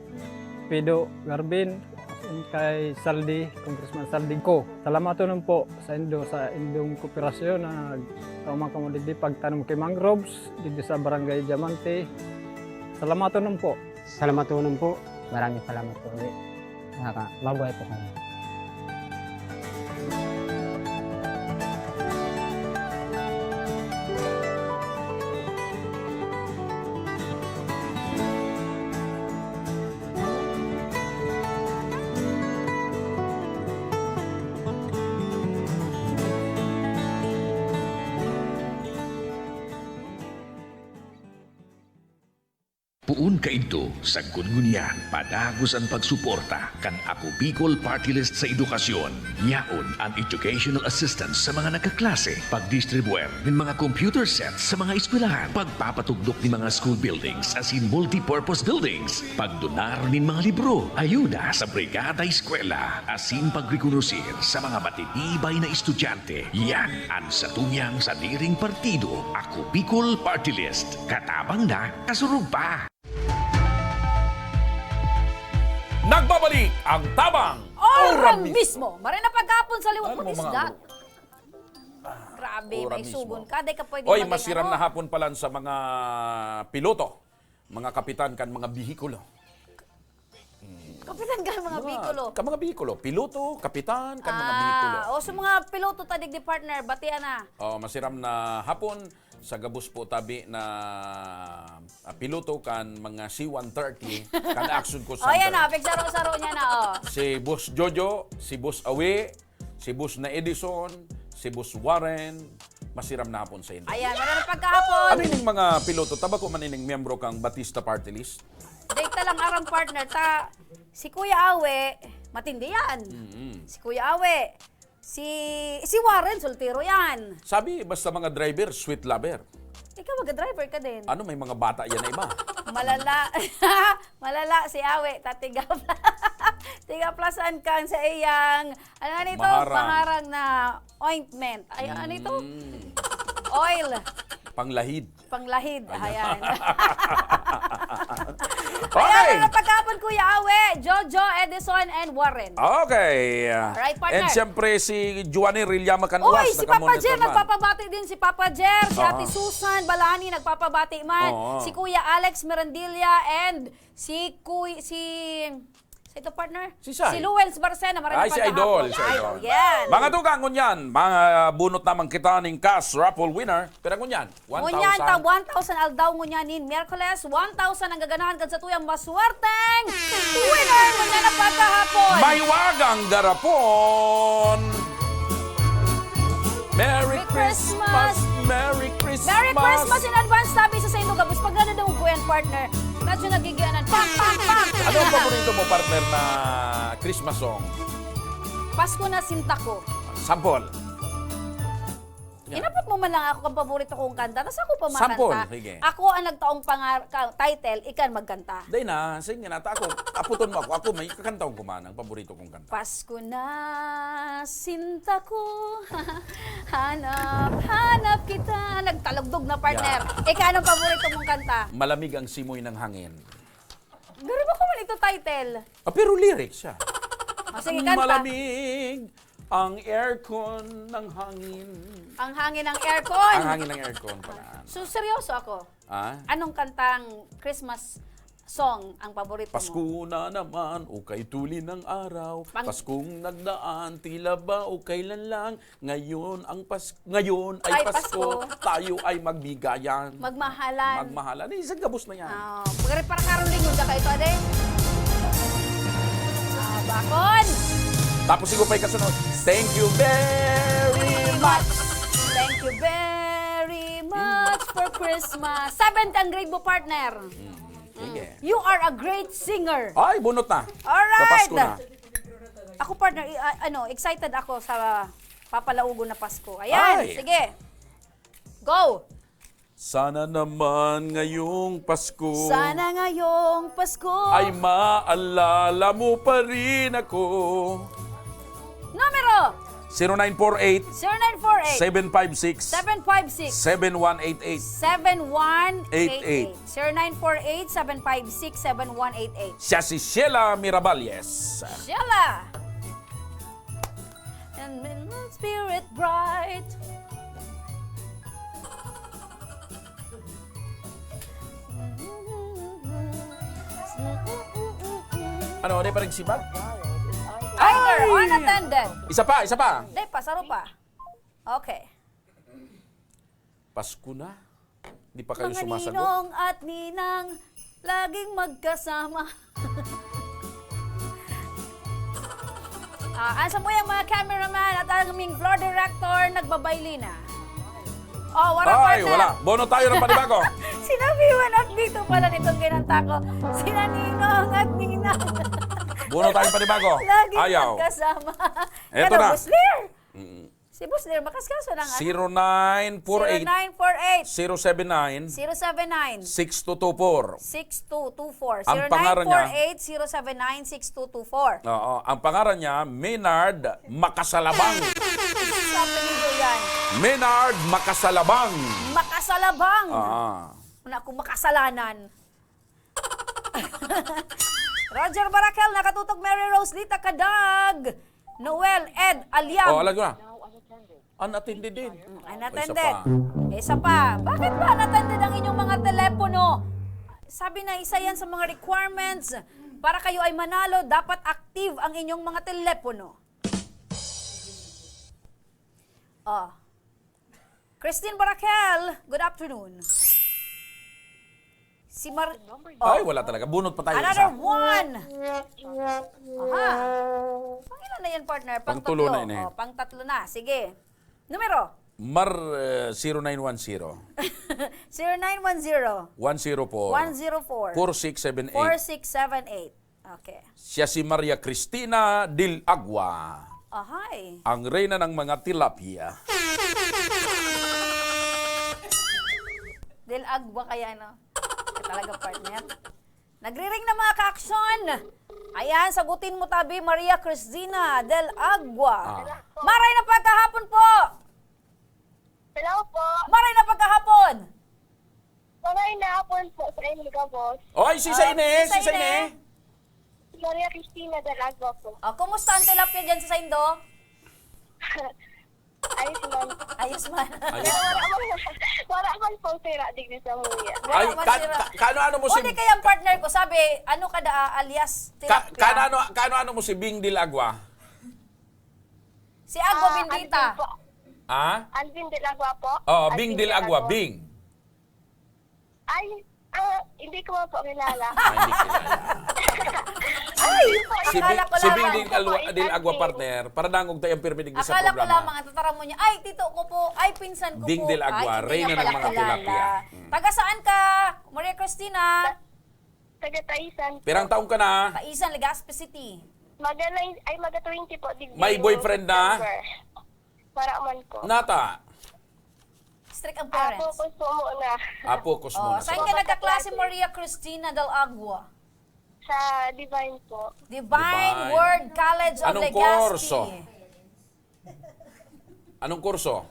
Pido Garbin, asin kay Saldi, Congressman Saldi Co. Salamaton po sa indo, sa indong kooperasyon na nagtao man kamo digdi pagtanom ki mangroves, digdi sa Barangay Diamante. Salamaton po. Salamaton po. Maraming salamat po ulit. Nakaka-, mabuhay po kami. Poon kaidto, sagkod ngunyan, padagos an pagsuporta kan Ako Bicol Party List sa edukasyon. Yaon an educational assistance sa mga nagkaklase, pagdistribuer nin mga computer sets sa mga eskwelahan, pagpapatugdok nin mga school buildings asin multipurpose buildings, pagdonar nin mga libro, ayuda sa Brigada Eskwela, asin pagrekonosir sa mga matitibay na estudyante. Yan an satuyang sadiring partido, Ako Bicol Party List. Katabang na, kasurog pa! Nagbabalik ang Tabang Ora Ora mismo. Mismo. Maray na paghapon sa liwat. Ano mo, mga isda? Grabe, ora may mismo. Sugon ka. Di ka pwede. Oy, masiram na hapon pala sa mga piloto, mga kapitan kan mga bihikulo. Kapitan kan mga bihikulo. Ka mga bihikulo. Piloto, kapitan kan mga bihikulo. Ah, o, sa mga piloto ta digdi, partner, batian na. Oh, masiram na hapon. Sa gabos po tabi na, ah, piloto kan mga C one thirty, kan Action Call Center. Oh, yan na, pigsaro-saro niya na, oh. Si Boss Jojo, si Boss Awi, si Boss na Edison, si Boss Warren, masiram na hapon sa inyo. Ayan, wala na pagkahapon. Ano ining mga piloto? Tabako man ining miyembro kang Batista Party List? Data lang arang partner, ta, si Kuya Awe, matindi yan. Mm-mm. Si Kuya Awe, Si, si Warren, soltero yan. Sabi, basta mga driver, sweet lover. Ikaw, mag-driver ka din. Ano, may mga bata yan na iba? Malala. Malala si Awe, tatiga. Tigaplasan kan sa iyang, ano nga nito? Maharang. Maharang na ointment. Ay, ano ito? Mm. Oil. Panglahid. Panglahid. Ayan. Ayan. Okay. Ayan, mga pagkapon, Kuya Awe, Jojo, Edison, and Warren. Okay. Alright, partner. And siyempre, si Juanny Rillama Canuas, Oy, si Papa Jer, nagpapabati din si Papa Jer, si Ate Susan Balani, nagpapabati man. Oo. Si Kuya Alex Mirandilla, and si Kuy-, si Sa ito, partner? Si Sai. Si Luwels Barcena, maray na pagkahapon. Ay, si Idol, si Idol. Idol, yan. Mga tugang, ngunyan, mga bunot naman kita ning cash raffle winner. Pero ngunyan, one thousand. Ngunyan, ta one thousand aldaw ngunyan nin Miyerkules, one thousand ang gaganahan kan satuyang maswerteng winner ngunyan na pagkahapon. Mahiwagang garapon. Merry Christmas! Merry Christmas! Merry Christmas in advance, tabi sa saindo gabos. Pagdadadangog ko yan, partner, medyo nagigianan. Pak, pak, pak! Ano ang paborito mo, partner, na Christmas song? Pasko na Sinta Ko. Sample. Yan. Inapot mo man lang ako kan paborito kong kanta, tas ako pa makanta. Sample, sige. Ako ang nagtaong pangar-, ka-, title, ika ang magkanta. Dai na, sige na, ta ako, aputon mo ako, ako may kakantahon ko man ang paborito kong kanta. Pasko na, sinta ko, hanap, hanap kita. Nagtalugdog na, partner. Yeah. Ika, anong paborito mong kanta? Malamig ang simoy ng hangin. Garo ba ko man ito title? Ah, pero lyrics siya. Oh, sige, kanta. Malamig ang aircon ng hangin. Ang hangin ng aircon. Ang hangin ng aircon pala. So, seryoso ako. Ah? Anong kantang Christmas song ang paborito mo? Pasko na naman, o kay tuli ng araw. Pang- Paskong nagdaan, tila ba o kailan lang. Ngayon ang Pas-, ngayon ay Ay, Pasko, Pasko. Tayo ay magbigayan. Magmahalan. Magmahalan. Eh, isang gabos na yan. Ah, pagkari para Caroling, yung ka ito, ade? Ah, bakon. Tapos sigo pa yung kasunod. Thank you very much. Thank you very much for Christmas. Seventh ang grade mo, partner. Mm, sige. You are a great singer. Ay, bunot na. Alright. Sa Pasko na. Ako, partner, i-, a-, ano, excited ako sa papalaugon na Pasko. Ayan, Ay. sige. Go! Sana naman ngayong Pasko Sana ngayong Pasko. ay maalala mo pa rin ako. Numero! Zero nine four eight, Zero nine four eight, seven five six, seven five six, seven one eight eight. Seven one eight eight. Eight eight. Zero nine four eight, seven five six, seven one eight eight. Siya si Sheila Miraballes. Sheila! And in the spirit bright. Ano, ano yung panagsibag? Either Ay! Unattended. Isa pa, isa pa. Hindi pa, saro pa. Okay. Pasko na. Di pa kayo Mga sumasagot? ninong at ninang, laging magkasama. Ah, asa po yung mga cameraman at ang aming floor director nagbabaylina? Oh, wala, Ay, partner. wala. Bono tayo ng panibago. Sinabihan at dito pala nitong kinanta ko. Sina ninong at ninang. Bono tayo ng panibago. Laging Ayaw. magkasama. Eto Hello, na. Boss Lir. Mm. Si Boss Lir, makaskaso na nga. Zero nine four eight, Zero nine four eight, zero seven nine, zero seven nine, six two two four. Six two two four. Ang pangaran niya? Zero nine four eight, zero seven nine, six two two four. Oo, ang pangaran niya, Maynard Makasalabang. Sa apelyido yan. Maynard Makasalabang. Makasalabang. Ah. Wala akong makasalanan. Roger Barakel, nakatutok, Mary Rose Lita Kadag, Noel, Ed, Aliang. Oh, alam ko na. Unattended din. Mm, unattended. Isa pa. Isa pa. Bakit ba unattended ang inyong mga telepono? Sabi na isa yan sa mga requirements para kayo ay manalo, dapat active ang inyong mga telepono. Oh. Christine Barakel, good afternoon. Si Mar-, oh. Ay, wala talaga. Bunot pa tayo Another isa. one. Aha. Pangilan na yan, partner? Pang Pangtulo tatlo. na ini. Oh, pang tatlo na. Sige. Numero? Mar, eh, zero nine one zero. Zero nine one zero. One zero four. One zero four. Four six seven eight. Four six seven eight. Okay. Siya si Maria Cristina Del Agua, Ahay. ang reyna ng mga tilapia. Del Agua kaya, no? Ito talaga, partner. Nagriring na, mga ka-aksyon. Ayan, sagutin mo tabi, Maria Cristina Del Agua. Ah. Maray na pagkahapon po! Hello po. Maray na pagkahapon! Maray na hapon po sa inyo, boss. Oy, si Ah, Saine, si si Saine. Saine. Si Maria Cristina Del Agua po. Ah, kumusta ang tilapia dyan sa saindo? Ayos man. Ayos man. Ayos Pero wala man, wala man pong sira digdi sa muya. Ay, Wala man ka-, sira. ka-, kaano-ano mo O, si di kaya ang partner ko, sabi, ano ka da, alias Ka-, tilapia? kaano-ano, kaano-ano mo si Bing Del Agua? Si Agua Ah, Bendita. Alvin po. Ha? Alvin Del Agua po. Oo, Alvin Bing Del Del Agua, Agua. Bing. Ay, ah, hindi ko man po kilala. Ah, hindi kilala. Ay, Si akala Bing, ko si Bing lamang. Del Agua, Hindi po, Del Agua, Alvin. partner, para dangog tayong pirmi digdi sa Akala ko programa. lamang, ang tataram mo niya, "Ay, tito ko po, ay, pinsan ko Bing po." Del Agua, Ay, hindi reyna niya ng pala mga kilala. tilapia. Mm. Taga saan ka, Maria Cristina? Ta-, taga Taisan po. Pirang taon ka na? Taisan, Legazpi City. Maga nine, ay, maga twenty po, digdi May yung boyfriend na? September. Wala man po. Nata? Strict ang Ah, parents. focus po muna. Ah, focus Oh, muna sa saan ka nagkaklase, Maria Cristina Del Agua? Sa Divine po. Divine Divine. Word College of Anong Legazpi. kurso? Anong kurso?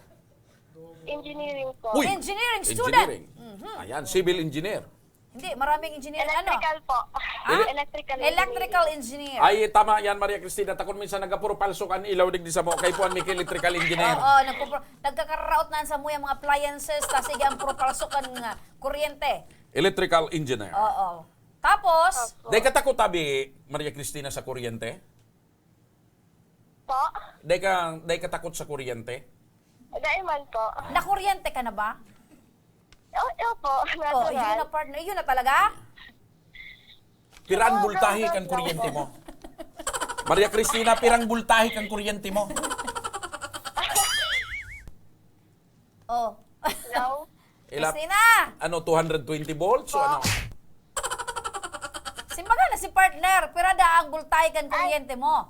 Engineering po. Uy! Engineering student. Engineering. Mhm. Ayan, civil engineer. Hindi, maraming engineer. Ano? Electrical po. Ah? Ele- Electrical engineering. Electrical engineer. Ay, tama yan, Maria Cristina. Takon minsan nagapuro palso kan ilaw digdi sa mo. Kay Puan Miki, electrical engineer. Oo, nagpupro-, nagkakararaot na sa mo yung mga appliances, tas sige ang puro palso kan, ah, kuryente. Electrical engineer. Oo. Tapos? Opo. Dai ka takot, abi, Maria Cristina, sa kuryente? Po? Dai ka, dai ka takot sa kuryente? Dai man po. Nakuryente ka na ba? O, opo, Oh, yun na natural. partner. Yun na talaga? Pirang Oo, bultahe pero kan lang kuryente po. Mo? Maria Cristina, pirang bultahe kan kuryente mo? Oh. Hello? Ila- Cristina! Ano, two hundred twenty volts o Po. ano? Simbaga na si partner, pira da ang bultahe kan kuryente mo?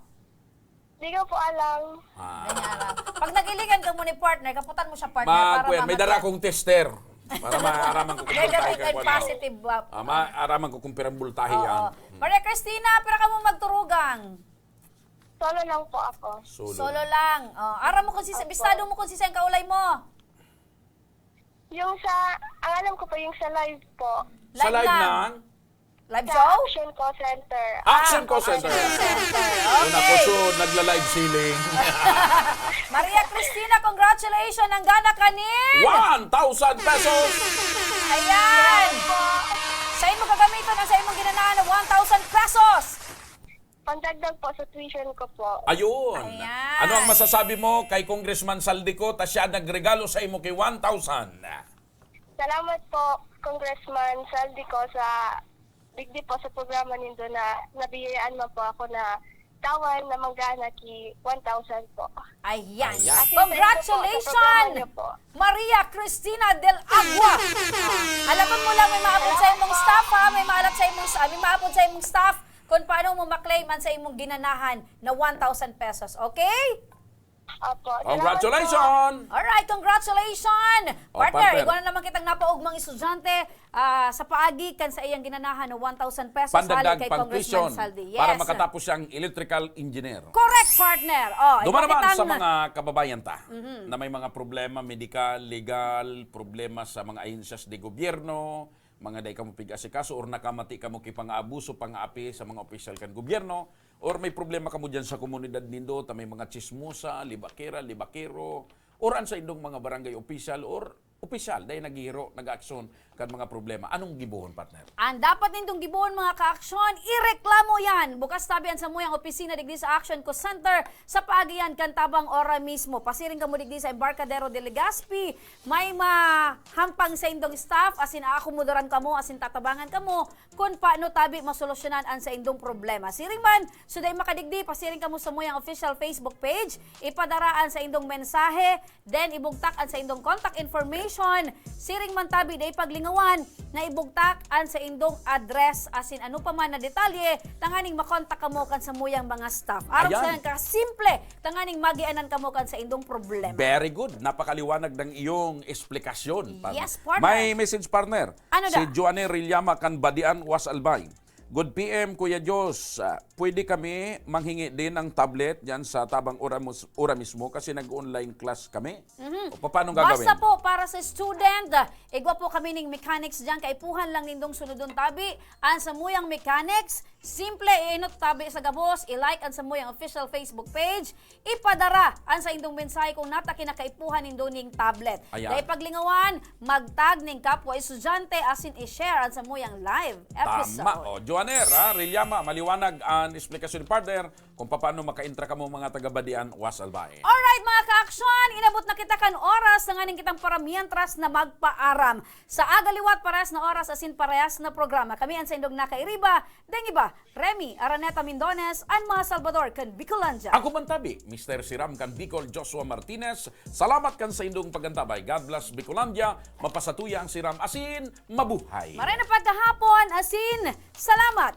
Di ko po alam. Ah. Ganyan lang. Pag nagiligan ka mo ni partner, kaputan mo siya partner Mag, para kuya, may mamatyan. dara akong tester. Para maaraman ko kung May bultahe dara ka kang kung ano. Positive ba? Ah, maaraman ko kung pirang bultahe Oo. yan. Maria Cristina, pira ka mo magturugang? Solo lang po ako. Solo. Solo lang. Oh, aram mo kung si Opo. bistado mo kung si ang kaulay mo. Yung sa, ang alam ko po, yung sa live po. Sa Live live lang. ng? Live Sa show? Action Call Center. Action Ah, Call Center. Action Call Center. Kung ako Okay. so, nagla-live selling. Maria Cristina, congratulations! Ang gana ka ni! One thousand pesos! Ayan! Sa imo gagamiton ang sa imong ginanahan na one thousand pesos! Pandagdag po sa tuition ko po. Ayun. Ayan. Ano ang masasabi mo kay Congressman Saldico ta siya nagregalo sa imo kay one thousand? Salamat po, Congressman Saldico, sa digdi po sa programa nindo na nabiyayaan mo po ako na tawan na manggana ki one thousand po. Ayan. Ayan. At yung sa inyo po, sa programa Congratulations! niyo po. Maria Cristina del Agua. Alam mo lang, may maabot sa imong staff, ha? May maalat sa imong, ah, may maabot sa imong staff kung paano mo maklaim ang sa imong ginanahan na one thousand pesos. Okay? Opo. Salamat Congratulations! Alright, congratulations! Oh, Partner, partner. igwa na naman kitang napaugmang estudyante ah, sa paagi kan sa iyang ginanahan na one thousand pesos hali Pandagdag kay pang Congressman tuition Saldi. Yes. Para makatapos siyang electrical engineer. Correct, partner. Oh, Duman naman ipakita sa ang- mga kababayan ta na may mga problema medikal, legal, problema sa mga ahensyas de gobyerno, mga dai kamo pig-asikaso or nakamati kamo ki pangaabuso, pangaapi sa mga opisyal kan gobyerno, or may problema kamo dyan sa komunidad nindo, ta may mga chismosa, libakera, libakero, or an sa indong mga barangay opisyal or opisyal dai naghihiro, nag-aaksyon kan mga problema. Anong gibohon, partner? Ang dapat nindong gibohon, mga kaaksyon, ireklamo yan. Bukas tabi an samuyang opisina digdi sa Action Call Center sa paagi yan kan tabang ora mismo. Pasiring kamo digdi sa Embarcadero de Legazpi. May mahampang sa indong staff, asin aakomodaran kamo, asin tatabangan kamo kun paano tabi masolusyonan an sa indong problema. Siring man, so dai makadigdi, pasiring kamo sa muyang official Facebook page, ipadaraan sa indong mensahe, then ibugtak an sa indong contact information. Siring man tabi, dai paglingawan na ibugtak an sa indong address asin ano pa man na detalye tanganing makontak kamo kan samuyang mga staff. Aram Ayan. Sa kasimple, tanganing magianan kamo kan sa indong problema. Very good. Napakaliwanag ng iyong eksplikasyon, partner. Yes, partner. May message, partner. Ano Si da? Joanne Rillama kan Badian, Was Albay. Good P M, Kuya Jos. Ah, pwede kami manghingi din ng tablet yan sa tabang ora, mus- ora mismo kasi nag-online class kami. O, paano gagawin? Basta po para sa student, ah, igwa po kami ning mechanics dyan. Kaipuhan lang nindong sunodon tabi ang samuyang mechanics. Simple, iinot tabi sa gabos, i-like ang samuyang official Facebook page, ipadara ang sa indong mensahe kung nata kinakaipuhan nindo ning tablet. Ayan. Dai paglingawan, magtag ning kapwa estudyante asin i-share ang samuyang live episode. Tama. O, Joaner, ha? Rilyama, maliwanag ang explanation ni partner kung paano makaintra kamo mga taga-Badian, Was Albay. Alright, mga ka-aksyon, inabot na kita kan oras na nganing kitang paramientras na magpaaram. Sa aga liwat, parehas na oras asin parehas na programa. Kami ang sa indong nakairiba, deng iba, Remy Araneta Mindones, an mga Salvador kan Bicolandia. Ako man tabi, Mister Siram kan Bicol, Joshua Martinez. Salamat kan sa indong pagantabay. God bless Bicolandia. Mapasatuya ang Siram asin mabuhay. Maray na pagkahapon, asin salamat.